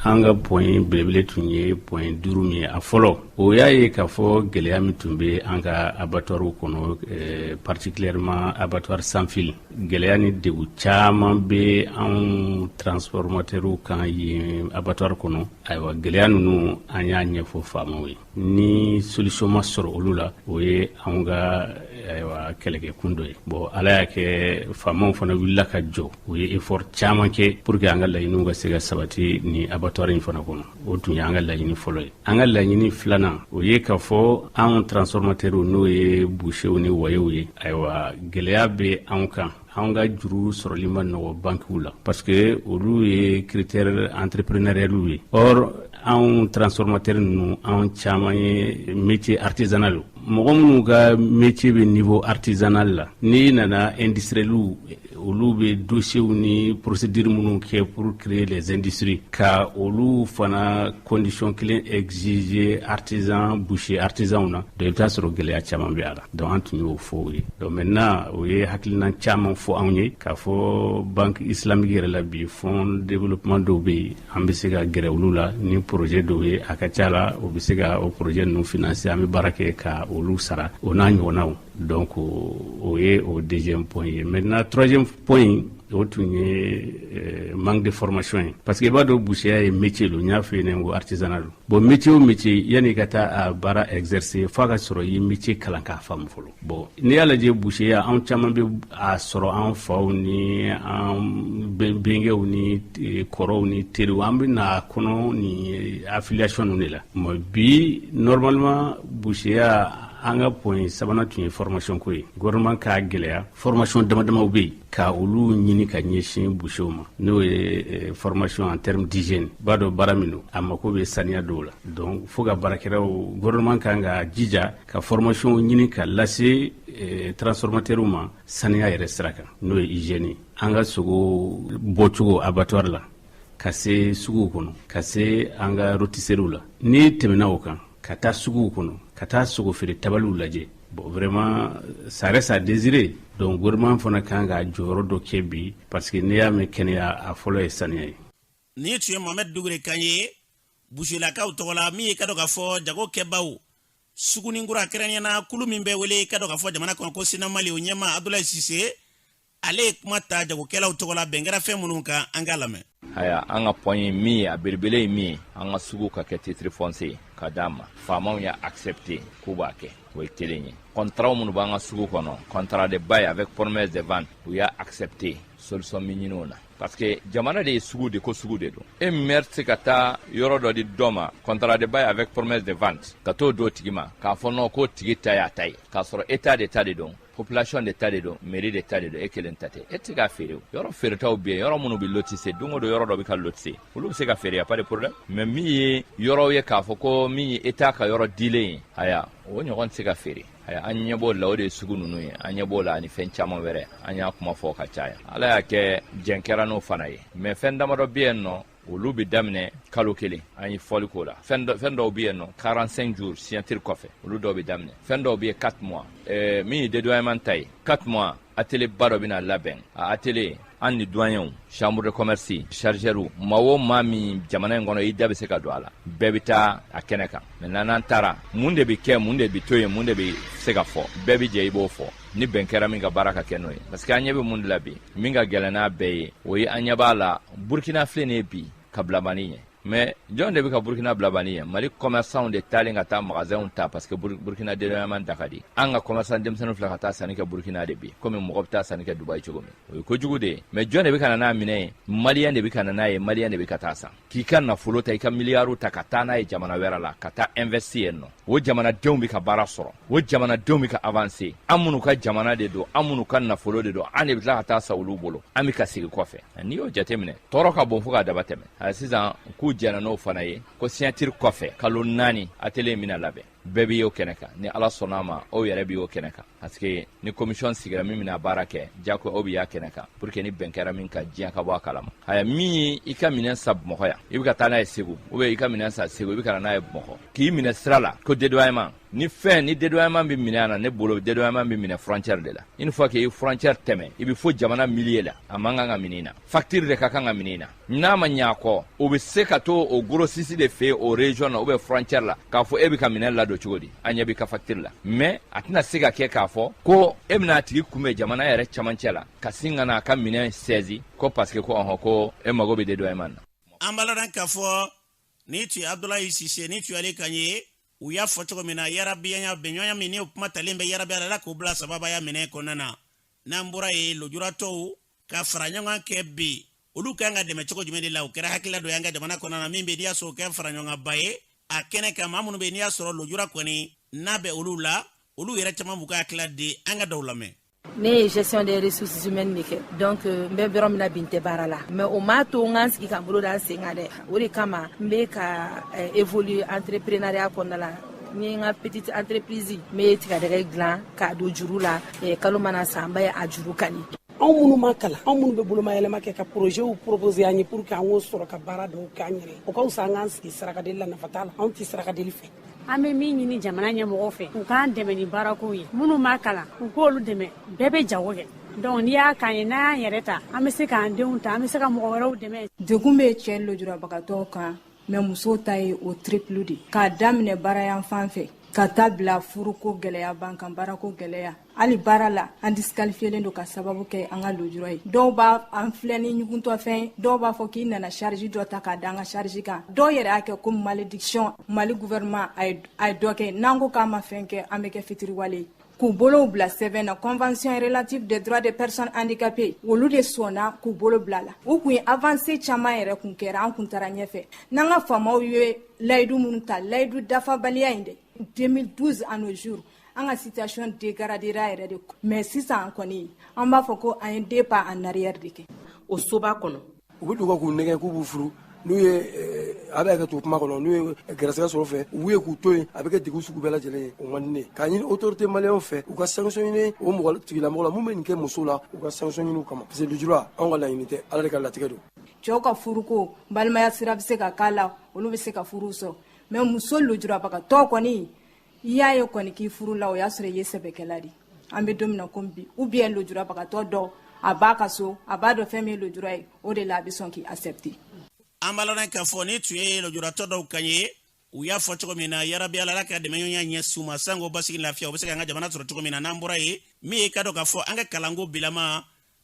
An ka point belebele tun ye point 5 min ye, a fɔlɔ, o y'a ye k'a fɔ gɛlɛya min tun bɛ an ka abattoirw kɔnɔ, particulièrement abattoir sans fil, gɛlɛya ni degun caman bɛ anw transformateurw kan yen abattoir kɔnɔ. Ayiwa, gɛlɛya ninnu, an y'a ɲɛfɔ faamaw ye. Ni solution ma sɔrɔ olu la, o ye anw ka, ayiwa, kɛlɛkɛkun dɔ ye. Bon, Ala y'a kɛ, faamaw fana wulila ka jɔ, u ye effort caman kɛ pour que an ka laɲiniw ka se ka sabati ni abattoir in fana kɔnɔ. O tun ye an ka laɲini fɔlɔ ye. An ka laɲini filanan, o ye k'a fɔ anw transformateurw, n'o ye boucherw ni wayew ye, ayiwa, gɛlɛya bɛ anw kan. Anw ka juru sɔrɔli ma nɔgɔ bankiw la, parce que olu ye critère entrepreneurial ye. Or anw transformateur ninnu, anw caman ye métier artisanal. Mɔgɔ minnu ka métier bɛ niveau artisanal la, n'i nana industriel, olu bɛ dossiers ni procédure minnu kɛ pour créer les industries, ka olu fana condition kelen exiger artisan, boucher artisanw na, donc i bɛ taa sɔrɔ gɛlɛya caman bɛ a la. Donc an tun y'o fɔ o ye. Donc maintenant, o ye hakilina caman fɔ anw ye k'a fɔ Banque islamique yɛrɛ la bi, fonds développement dɔw bɛ yen, an bɛ se ka gɛrɛ olu la ni projet dɔw ye. A ka ca la, o bɛ se ka o projet ninnu financer, an bɛ baara kɛ ka olu sara, o n'a ɲɔgɔnnaw. Donc o ye o deuxième point ye. Maintenant, troisième point, o tun ye manque de formation ye, parce que i b'a dɔn, boucher ye métier don. N y'a fɔ yen ko artisanat don. Bon, métier o métier, yanni i ka taa a baara exercer, f'a ka sɔrɔ i ye métier kalan k'a faamu fɔlɔ. Bon, n'i y'a lajɛ, boucher, anw caman bɛ a sɔrɔ an faw ni an bɛnkɛw ni kɔrɔw ni teriw, an bɛ na kɔnɔ ni affiliation ninnu de la. Mais bi, normalement, boucher, an ka point sabanan tun ye formation ko ye. Gouvernement k'a gɛlɛya, formation dama damaw bɛ yen ka olu ɲini ka ɲɛsin boucherw ma, n'o ye formation en terme d'hygiène. B'a dɔn baara min don, a mako bɛ saniya dɔw la. Donc fo ka baarakɛlaw, gouvernement kan ka jija ka formation ɲini ka lase transformateurw ma saniya yɛrɛ sira kan, n'o ye hygiène ye. An ka sogo bɔcogo abattoir la ka se suguw kɔnɔ, ka se an ka rôtisseriew la, n'i tɛmɛna o kan ka taa suguw kɔnɔ, ka taa sogo feere tabaliw lajɛ, bon, vraiment, ça reste à désirer. Donc gouvernement fana kan ka jɔyɔrɔ dɔ kɛ bi, parce que n'i y'a mɛn kɛnɛya, a fɔlɔ ye saniya ye. Nin tun ye Mohamɛd Dugure kan ye buselakaw tɔgɔ la. Min ye ka dɔn k'a fɔ jago kɛbaw suguninkura, kɛrɛnkɛrɛnnenya kulu min bɛ wele ka dɔn k'a fɔ jamana kɔnɔ ko Sinamali, o ɲɛma Abdulayi Sise, ale ye kuma ta jagokɛlaw tɔgɔ la. Bɛn kɛra fɛn minnu kan, an k'a lamɛn. Haya, an ka point ye min ye, a belebele ye min ye, an ka sugu ka kɛ titre foncier ye ka d'an ma. Faamaw y'a accepté k'u b'a kɛ, o ye kelen ye. Contrat minnu b'an ka sugu kɔnɔ, contrat de bail avec promesse de vente, u y'a accepté, solution min ɲini o la, parce que jamana de ye sugu de ko sugu de don. E maire tɛ se ka taa yɔrɔ dɔ di dɔ ma, contrat de bail avec promesse de vente, ka t'o d'o tigi ma k'a fɔ non, k'o tigi ta y'a ta ye, k'a sɔrɔ état de ta de don, population de ta de don, mairie de ta de don, e kelen ta tɛ. E tɛ se k'a feere. O yɔrɔ feeretaw bɛ yen, yɔrɔ minnu bɛ lotissé don o don, yɔrɔ dɔ bɛ ka lotissé, olu bɛ se ka feere, y a pas de problème. Mais min ye yɔrɔw ye k'a fɔ ko min ye état ka yɔrɔ dilen ye, aya, o ɲɔgɔn tɛ se ka feere. Aya, an ɲɛ b'o la, o de ye sugu ninnu ye. An ɲɛ b'o la ani fɛn caman wɛrɛ, an y'a kuma fɔ ka caya. Ala y'a kɛ, jɛn kɛra n'o fana ye. Mais fɛn damadɔ bɛ yen nɔ, olu bɛ daminɛ kalo kelen, an ye fɔli k'o la. Fɛn dɔw bɛ yen nɔ, 45 jours signature kɔfɛ, olu dɔw bɛ daminɛ. Fɛn dɔw bɛ yen, 4 mois. Min ye dédouanement ta ye, 4 mois, atelier ba dɔ bɛna labɛn. A atelier, an ni douaniers, chambre de commerce, chargeur, maa o maa min jamana in kɔnɔ i da bɛ se ka don a la, bɛɛ bɛ taa a kɛnɛ kan. Maintenant, n'an taara, mun de bɛ kɛ, mun de bɛ to yen, mun de bɛ se ka fɔ, bɛɛ bɛ jɛ i b'o fɔ. Ni bɛn kɛra min ka baara ka kɛ n'o ye, parce que an ɲɛ bɛ mun de la bi, min ka gɛlɛn n'a bɛɛ ye, o ye an ɲɛ b'a la, Burkina filɛ nin ye bi ka bila Mali ɲɛ. Mais jɔn de bɛ ka Burkina bila Mali ɲɛ? Mali commerçant de taalen ka taa magasinw ta, parce que Burkina dédouanement da ka di. An ka commerçant denmisɛnninw filɛ ka taa sanni kɛ Burkina de bi, komi mɔgɔ bɛ taa sanni kɛ Dubaï cogo min. O ye kojugu de ye. Mais jɔn de bɛ ka na n'a minɛ ye? Malien de bɛ ka na n'a ye, malien de bɛ ka taa san. K'i ka nafolo ta, i ka miliyariw ta ka taa n'a ye jamana wɛrɛ la, ka taa investir yen nɔ, o jamanadenw bɛ ka baara sɔrɔ, o jamanadenw bɛ ka avancer. An minnu ka jamana de don, an minnu ka nafolo de don, an de bɛ tila ka taa sa olu bolo, an bɛ ka segin kɔfɛ. N'i y'o jateminɛ, tɔɔrɔ ka bon fo k'a daba tɛmɛ. Sisan k'u jɛnna n'o fana ye ko signature kɔfɛ kalo 4, atelier in bɛna labɛn. Bɛɛ bɛ y'o kɛnɛ kan. Ni Ala sɔnna a ma, aw yɛrɛ bɛ y'o kɛnɛ kan, parce que ni commission sigira min bɛna baara kɛ, diyagoya aw bɛ y'a kɛnɛ kan, pour que ni bɛn kɛra min kan, diɲɛ ka bɔ a kalama. Haya, min ye i ka minɛn san Bamakɔ yan, i bɛ ka taa n'a ye Segu, ou bien i ka minɛn san Segu, i bɛ ka na n'a ye Bamakɔ, k'i minɛ sira la ko dédouanement, ni fɛn ni dédouanement bɛ minɛ yan na, ne bolo dédouanement bɛ minɛ frontière de la. Une fois que i frontière tɛmɛ, i bɛ fo jamana milieu la, a man kan ka minɛ i na, facture de ka kan ka minɛ i na. N'a ma ɲɛ a kɔ, o bɛ se ka to o grossiste de fɛ yen, o région na ou bien frontière la, k'a fɔ e bɛ ka minɛn ladon cogo di, an ɲɛ b'i ka facture la. Mais a tɛna se ka kɛ k'a fɔ ko e bɛna a tigi kunbɛn jamana yɛrɛ camancɛ la, ka sin ka n'a ka minɛn saisi ko parce que ko ɔhɔn, ko e mago bɛ dédouanement na. An b'a ladɔn k'a fɔ ni tun ye Abudulayi Sise, ni tun y'ale kan ye. U y'a fɔ cogo min na, yarabi an y'a bɛnɲɔgɔnya min ni o kuma talen bɛ, yarabi Ala k'o bila sababaya minɛ kɔnɔna na. N'an bɔra yen, lujuratɔw ka fara ɲɔgɔn kan kɛ bi, olu kan ka dɛmɛ cogo jumɛn de la? O kɛra hakilila dɔ ye an ka jamana kɔnɔna na, min bɛ n'i y'a sɔrɔ o kɛ fara ɲɔgɔn kanba ye a kɛnɛ kan. Maa minnu bɛ n'i y'a sɔrɔ lujura kɔni n'a bɛ olu la, olu yɛrɛ caman b'u ka hakilila di. An ka dɔw lamɛn. Ne ye gestion des ressources humaines de kɛ, donc n bɛ yɔrɔ min na bi, n tɛ baara la, mais o m'a to n ka n sigi ka n bolo da n sen kan dɛ. O de kama n bɛ ka évoluer entrepreneuriat kɔnɔna la. N ye n ka petite entreprise, n bɛ tigadɛgɛ dilan k'a don juru la. Kalo mana sa, n bɛ a juru kani. Anw minnu ma kalan, anw minnu bɛ bolomayɛlɛma kɛ, ka projets proposer an ye pour que an k'o sɔrɔ ka baara dɔw kɛ an yɛrɛ, o ka fisa an k'an sigi sarakadeli la. Nafa t'a la, anw tɛ sarakadeli fɛ. An bɛ min ɲini jamana ɲɛmɔgɔ fɛ, u k'an dɛmɛ ni baarakow ye. Minnu ma kalan, u k'olu dɛmɛ. Bɛɛ bɛ jago kɛ, donc n'i y'a k'an ye, n'an y'an yɛrɛ ta, an bɛ se k'an denw ta, an bɛ se ka mɔgɔ wɛrɛw dɛmɛ. Degun bɛ cɛ lujurabagatɔw kan, mais musow ta ye o triple de, k'a daminɛ baara yan fan fɛ ka taa bila furuko gɛlɛya b'an kan, baarako gɛlɛya. Hali baara la, an disqualifiélen don ka sababu kɛ an ka lujura ye. Dɔw b'a an filɛ ni ɲuguntɔfɛn, dɔw b'a fɔ k'i nana charge dɔ ta k'a da an ka charge kan, dɔw yɛrɛ y'a kɛ ko malédiction. Mali gouvernement a ye dɔ kɛ, n'an ko k'an ma fɛn kɛ, an bɛ kɛ fitiriwale ye. K'u bolow bila sɛbɛn na, Convention relative des droits des personnes handicapées, olu de sɔnna k'u bolo bila la. U kun ye avancée caman yɛrɛ kun kɛra, an kun taara ɲɛfɛ. N'an ka faamaw ye layidu minnu ta, layidu dafabaliya in dɛ, 2012 à nos jours, an ka situation dégradera yɛrɛ de. Mais sisan kɔni, an b'a fɔ ko an ye deux pas en arrière de kɛ. O soba kɔnɔ. U bɛ don k'u nɛgɛ k'u b'u furu, n'u ye a bɛ hakɛ to kuma kɔnɔ, n'u ye gɛrɛsɛgɛ sɔrɔ fɛ, u ye k'u to yen, a bɛ kɛ degun sugu bɛɛ lajɛlen ye. O man di ne ye. K'a ɲini autorité maliyɛnw fɛ, u ka sanction ɲini o mɔgɔ tigilamɔgɔ la mun bɛ nin kɛ muso la, u ka sanction ɲini u kama, parce que lujura, anw ka laɲini tɛ, Ala de ka latigɛ don. Cɛw ka furuko, balimaya sira bɛ se ka k'a la, olu bɛ se ka furu sɔrɔ, mais muso lujurabagatɔ kɔni, i y'a ye kɔni k'i furu la, o y'a sɔrɔ i ye sɛbɛkɛla de. An bɛ don min na komi bi, ou bien lujurabagatɔ dɔ a b'a ka so, a b'a dɔn fɛn min ye lujura ye, o de la a bɛ sɔn k'i accepter. An b'a lɔn k'a fɔ ni tun ye lujuratɔ dɔw kan ye, u y'a fɔ cogo min na, yarabi Ala ka dɛmɛɲɔgɔnya ɲɛsin u ma, sanko basigi, lafiya, u bɛ se k'an ka jamana sɔrɔ cogo min na. N'an bɔra yen, min ye ka dɔn k'a fɔ an ka kalanko bilama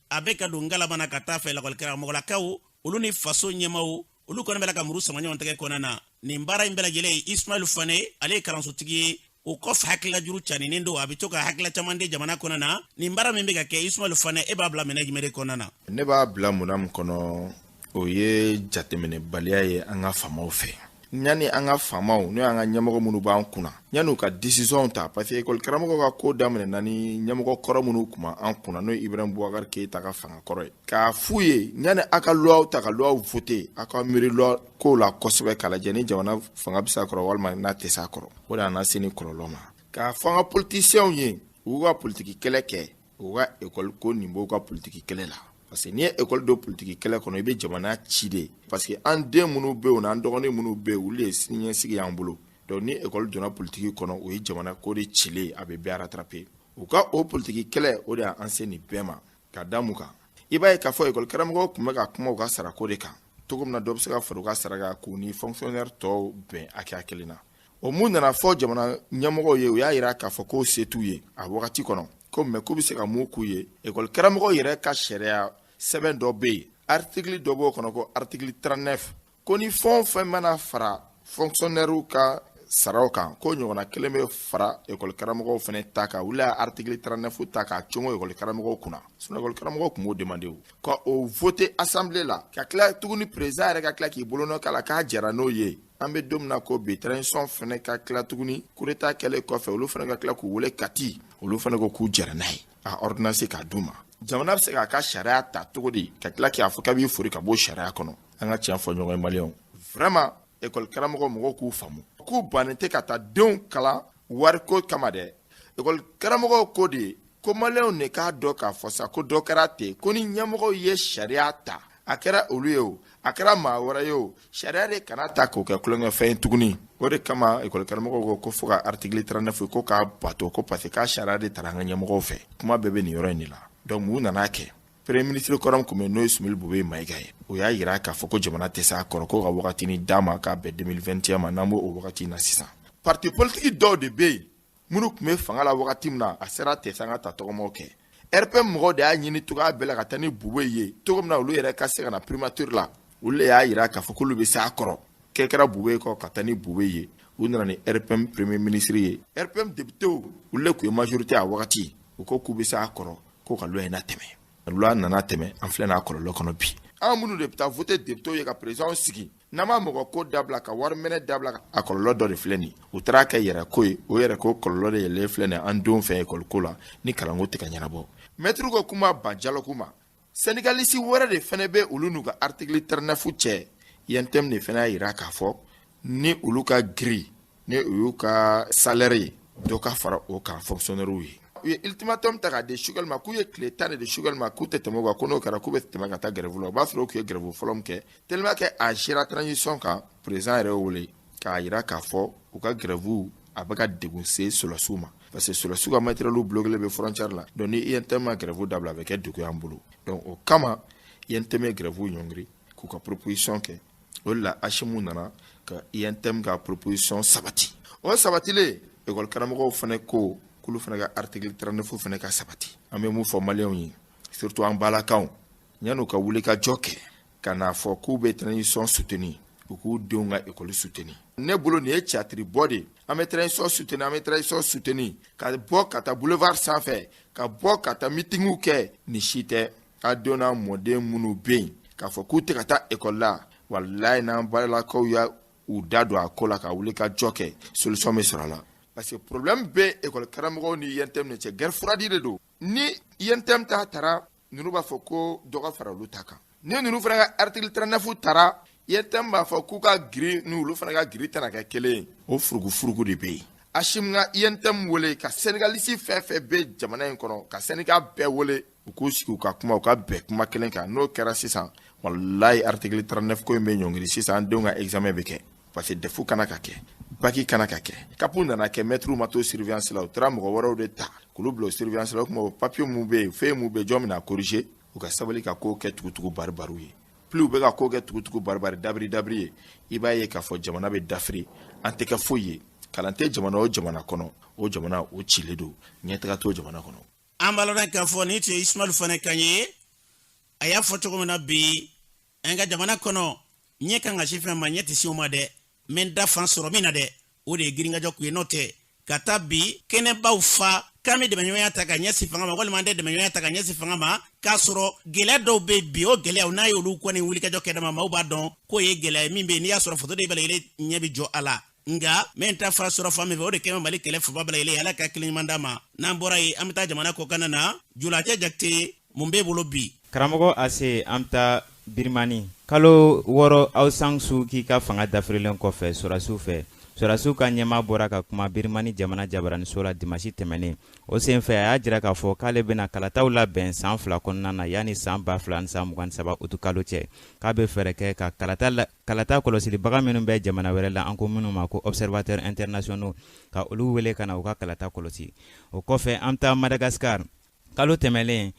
a bɛ ka don ngalama na ka taa fɛ, lakɔlikaramɔgɔlakaw olu ni faso ɲɛmaw, olu kɔni bɛ ka muru sama ɲɔgɔn tɛgɛ kɔnɔna na. Nin baara in bɛɛ lajɛlen, Ismail Fane, ale ye kalansotigi ye, o kɔfɛ hakililajuru caninen don, a bɛ to ka hakilila caman di jamana kɔnɔna na. Nin baara min bɛ ka kɛ, Ismail Fane, e b'a bila minɛ jumɛn de kɔnɔna na? Ne b'a bila munna min kɔnɔ, o ye jateminɛbaliya ye an ka faamaw fɛ. Yanni an ka faamaw, n'o y'an ka ɲɛmɔgɔ minnu b'an kunna, yanni u ka décision ta, parce que école karamɔgɔ ka ko daminɛna ni ɲɛmɔgɔ kɔrɔ minnu tun b'an kunna, n'o ye Ibrahim Boubacar Keïta ka fanga kɔrɔ ye, k'a f'u ye yanni a ka loi ta, ka loi voter, a ka miiri loi ko la kosɛbɛ, k'a lajɛ ni jamana fanga bɛ s'a kɔrɔ walima n'a tɛ s'a kɔrɔ. O de y'an se ni kɔlɔlɔ ma, k'a fɔ an ka politiciens ye, u k'u ka politiki kɛlɛ kɛ, u ka école ko nin b'u ka politiki kɛlɛ la, parce que n'i ye école don politiki kɛlɛ kɔnɔ, i bɛ jamana ci de, parce que an den minnu bɛ yen, n'an dɔgɔnin minnu bɛ yen, olu de ye siniɲɛsigi y'an bolo. Donc ni école donna politiki kɔnɔ, o ye jamana ko de cilen, a bɛ bɛɛ rattraper. U ka o politiki kɛlɛ, o de y'an se nin bɛɛ ma. Ka da mun kan? I b'a ye k'a fɔ école karamɔgɔw tun bɛ ka kuma u ka sarako de kan, cogo min na dɔ bɛ se ka fara u ka sara kan k'u ni fonctionnaire tɔw bɛn hakɛya kelen na. O mun nana fɔ jamana ɲɛmɔgɔw ye, u y'a yira k'a fɔ k'o se t'u ye a wagati kɔnɔ ko, mais k'u bɛ se ka mun k'u ye? École karamɔgɔw yɛrɛ ka sariya sɛbɛn dɔ bɛ yen, article dɔ b'o kɔnɔ ko article 39, ko ni fɛn o fɛn mana fara fonctionnaire ka saraw kan, ko ɲɔgɔnna kelen bɛ fara école karamɔgɔw fana ta kan. Olu y'a article 39 ta k'a congo école karamɔgɔw kunna, sinon école karamɔgɔw tun b'o demander o ka o voter assemblée la, ka tila tuguni président yɛrɛ ka tila k'i bolonɔ k'a la k'a jɛra n'o ye. An bɛ don min na ko bi, transition fana ka tila tuguni, coup d'état kɛlen kɔfɛ, olu fana ka tila k'u wele Kati, olu fana ko k'u jɛra n'a ye, a ordonnance k'a d'u ma. Jamana bɛ se k'a ka sariya ta cogo di ka tila k'a fɔ k'a b'i fori ka bɔ sariya kɔnɔ? An ka tiɲɛ fɔ ɲɔgɔn ye, maliyɛnw, vraiment, école karamɔgɔ, mɔgɔw k'u faamu k'u bannen tɛ ka taa denw kalan. Wariko kama dɛ, ekɔli karamɔgɔw ko de ko maliyɛnw de k'a dɔn k'a fɔ sa ko dɔ kɛra ten, ko ni ɲɛmɔgɔw ye sariya ta, a kɛra olu ye o, a kɛra maa wɛrɛ ye o, sariya de kana ta k'o kɛ tulonkɛfɛn ye tuguni. O de kama ekɔli karamɔgɔw ko ko fo ka article 39 ko k'a bato, ko parce que k'a sariya de tara an ka ɲɛmɔgɔw fɛ. Kuma bɛɛ bɛ nin yɔrɔ in de la. Donc mun nana kɛ? Premier ministre kɔrɔ min tun bɛ yen, n'o ye Soumeylou Boubèye Maïga ye, o y'a yira k'a fɔ ko jamana tɛ se a kɔrɔ, ko ka wagatinin d'a ma k'a bɛn 2021 ma. N'an b'o wagati in na sisan, parti politique dɔw de bɛ yen minnu tun bɛ fanga la wagati min na a sera tɛ se an ka ta tɔgɔmaw kɛ. RPM mɔgɔw de y'a ɲini cogoya bɛɛ la ka taa ni Boubèye ye cogo min na olu yɛrɛ ka se ka na primature la. Olu de y'a yira k'a fɔ k'olu bɛ se a kɔrɔ. Kɛ kɛra Boubèye kɔ ka taa ni Boubèye ye, u nana ni RPM premier ministre ye. RPM député olu de tun ye majorité a wagati, u ko k'u bɛ se a kɔrɔ, k'u ka loi in natɛmɛ. Loi nana tɛmɛ, an filɛ n'a kɔlɔlɔ kɔnɔ bi. An minnu de bɛ taa voter député ye ka président sigi, n'an ma mɔgɔ ko dabila ka wari minɛ dabila, a kɔlɔlɔ dɔ de filɛ nin. U taara kɛ yɛrɛ ko ye, o yɛrɛ ko kɔlɔlɔ de yɛlɛlen filɛ nin an denw fɛ ekɔli ko la ni kalanko tɛ ka ɲɛnabɔ. Mɛtiri ko kuma ban dialogue ma. Syndicaliste wɛrɛ de fɛnɛ bɛ olu n'u ka article 39 cɛ. UNTM de fɛnɛ y'a yira k'a fɔ ni olu ka grille, ni u y'u ka salaire ye, dɔ ka fara o kan fonctionnaire ye. U ye ultimatum ta k'a di Choguel ma, k'u ye tile 10 de di Choguel ma, k'u tɛ tɛmɛ o kan, ko n'o kɛra k'u bɛ tɛmɛ ka taa grève la. O b'a sɔrɔ u tun ye grève fɔlɔ min kɛ, tellement que a géré transition kan, président yɛrɛ y'o wele k'a yira k'a fɔ u ka grève a bɛ ka degun se sɔrɔdasiw ma, parce que sɔrɔdasiw ka matériel bloqué bɛ frontière la. Donc ni UNTM ma grève dabila, a bɛ kɛ degun y'an bolo. Donc o kama UNTM ye grève ɲɔngiri k'u ka proposition kɛ. O de la Assimi nana ka UNTM ka proposition sabati. O sabatilen, ekɔli karamɔgɔw fana ko k'olu fana ka article 39 fana ka sabati. An bɛ mun fɔ maliyɛnw ye, surtout an balakaw, yan'u ka wuli ka jɔ kɛ ka n'a fɔ k'u bɛ transition soutenir, u k'u denw ka ekɔli soutenir. Ne bolo nin ye théâtre bɔ de ye. An bɛ transition soutenir, an bɛ transition soutenir, ka bɔ ka taa boulevard sanfɛ, ka bɔ ka taa meetingiw kɛ, nin si tɛ. A denw n'a mɔden minnu bɛ yen k'a fɔ k'u tɛ ka taa ekɔli la, walayi n'an balakaw y'a u da don a ko la ka wuli ka jɔ kɛ, solution bɛ sɔrɔ a la. Parce que problème bɛ ekɔli karamɔgɔw ni UNTM de cɛ, guerre froide de don. Ni UNTM ta taara, ninnu b'a fɔ ko dɔ ka fara olu ta kan. Ni ninnu fana ka article 39 taara, UNTM b'a fɔ k'u ka grille ni olu fana ka grille tɛna kɛ kelen ye. O furugufurugu de bɛ yen. Assimi ka UNTM wele ka syndicaliste fɛn fɛn bɛ jamana in kɔnɔ, ka syndicat bɛɛ wele, u k'u sigi u ka kuma, u ka bɛn kuma kelen kan. N'o kɛra sisan, walayi article 39 ko in bɛ ɲɔngiri sisan, an denw ka examen bɛ kɛ. Parce que DEF kana ka kɛ, bac kana ka kɛ, CAP nana kɛ, mɛtiriw ma to surveillance la, u taara mɔgɔ wɛrɛw de ta k'olu bila o surveillance la. O tuma o papier mun bɛ yen, feuille mun bɛ yen, jɔn bɛna corriger? U ka sabali ka ko kɛ tugutugu baribariw ye. Plus u bɛ ka ko kɛ tugutugu baribari dabiri dabiri ye, i b'a ye k'a fɔ jamana bɛ dafiri, an tɛ kɛ foyi ye. Kalan tɛ jamana o jamana kɔnɔ, o jamana o cilen don, ɲɛtaga t'o jamana kɔnɔ. An b'a lɔn k'a fɔ nin tun ye Ismaël Fane kan ye. A y'a fɔ cogo min na bi, an ka jamana kɔnɔ, ɲɛ kan ka se fɛn ma, ɲɛ tɛ se o ma dɛ. N bɛ n da fan sɔrɔ min na dɛ, o de ye girinkajɔ kun ye. N'o tɛ ka taa bi kɛnɛbaw fa k'an bɛ dɛmɛɲɔgɔnya ta ka ɲɛsin fanga ma, walima an tɛ dɛmɛɲɔgɔnya ta ka ɲɛsin fanga ma, k'a sɔrɔ gɛlɛya dɔw bɛ bi, o gɛlɛyaw n'a ye olu kɔni wulikajɔ kɛ dama, maaw b'a dɔn k'o ye gɛlɛya ye min bɛ yen, n'i y'a sɔrɔ fasoden bɛɛ lajɛlen ɲɛ bɛ jɔ a la. Nka min ta fa sɔrɔ fan min fɛ, o de kɛmɛ Mali kɛlɛ fanba bɛɛ lajɛlen. Ala ka kelen ɲuman d'a ma. N'an bɔra yen, an bɛ taa jamana kɔkanna na. Julacɛ Jakite, mun b'e bolo bi? Karamɔgɔ Ase, an bɛ taa Birimani. Kalo 6 Aung San Suu Kyi ka fanga dafirilen kɔfɛ sɔrɔdasiw fɛ, sɔrɔdasiw ka ɲɛmaa bɔra ka kuma Birimani jamana jabaraniso la dimasi tɛmɛnen. O senfɛ, a y'a jira k'a fɔ k'ale bɛna kalataw labɛn san 2 kɔnɔna na, yanni san 2023 utukalo cɛ, k'a bɛ fɛɛrɛ kɛ ka kalata kɔlɔsilibaga minnu bɛ jamana wɛrɛ la, an ko minnu ma ko observateurs internationaux, ka olu wele ka na u ka kalata kɔlɔsi. O kɔfɛ, an bɛ taa Madagascar. Kalo tɛmɛlen,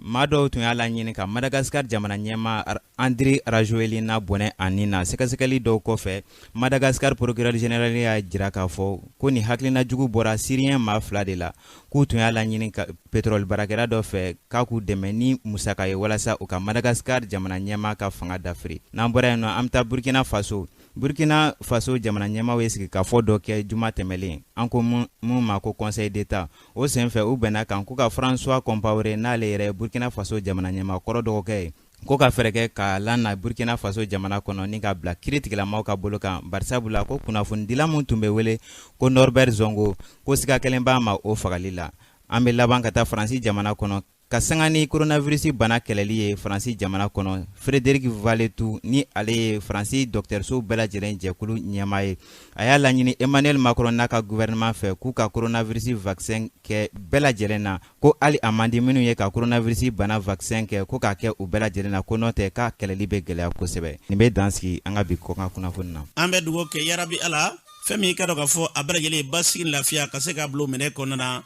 maa dɔw tun y'a laɲini ka Madagascar jamana ɲɛmaa Andry Rajoelina bɔnɛ a nin na. Sɛgɛsɛgɛli dɔw kɔfɛ, Madagascar procureur général y'a jira k'a fɔ ko nin hakilina jugu bɔra Syrien maa 2 de la, k'u tun y'a laɲini ka pétrole baarakɛla dɔ fɛ k'a k'u dɛmɛ ni musaka ye walasa u ka Madagascar jamana ɲɛmaa ka fanga dafiri. N'an bɔra yen nɔ, an bɛ taa Burkina Faso. Burkina Faso jamana ɲɛmaaw ye sigikafɔ dɔ kɛ juma tɛmɛlen, an ko mun ma ko Conseil d'État. O senfɛ, u bɛnna kan k'u ka François Compaoré, n'ale yɛrɛ ye Burkina Faso jamana ɲɛmaa kɔrɔ dɔgɔkɛ ye, ko ka fɛɛrɛ kɛ k'a lana Burkina Faso jamana kɔnɔ ni ka bila kiiritigɛlamaw ka bolo kan, barisabula ko kunnafonidila min tun bɛ wele ko Norbert Zongo, ko siga kelen b'a ma o fagali la. An bɛ laban ka taa Faransi jamana kɔnɔ. Ka sanga ni coronavirus bana kɛlɛli ye Faransi jamana kɔnɔ, Frédéric Valletoux ni ale ye Faransi dɔgɔtɔrɔsow bɛɛ lajɛlen jɛkulu ɲɛmaa ye, a y'a laɲini Emmanuel Macron n'a ka gouvernement fɛ k'u ka coronavirus vaccin kɛ bɛɛ lajɛlen na, ko hali a man di minnu ye ka coronavirus bana vaccin kɛ, ko k'a kɛ u bɛɛ lajɛlen na, ko n'o tɛ k'a kɛlɛli bɛ gɛlɛya kosɛbɛ. Nin bɛ dan sigi an ka bi kɔkan kunnafoni na. An bɛ dugawu kɛ yarabi Ala, fɛn min i ka dɔn k'a fɔ a bɛɛ lajɛlen basigi ni lafiya ka se k'a bila o minɛ kɔnɔna na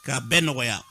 k'a bɛɛ nɔgɔya.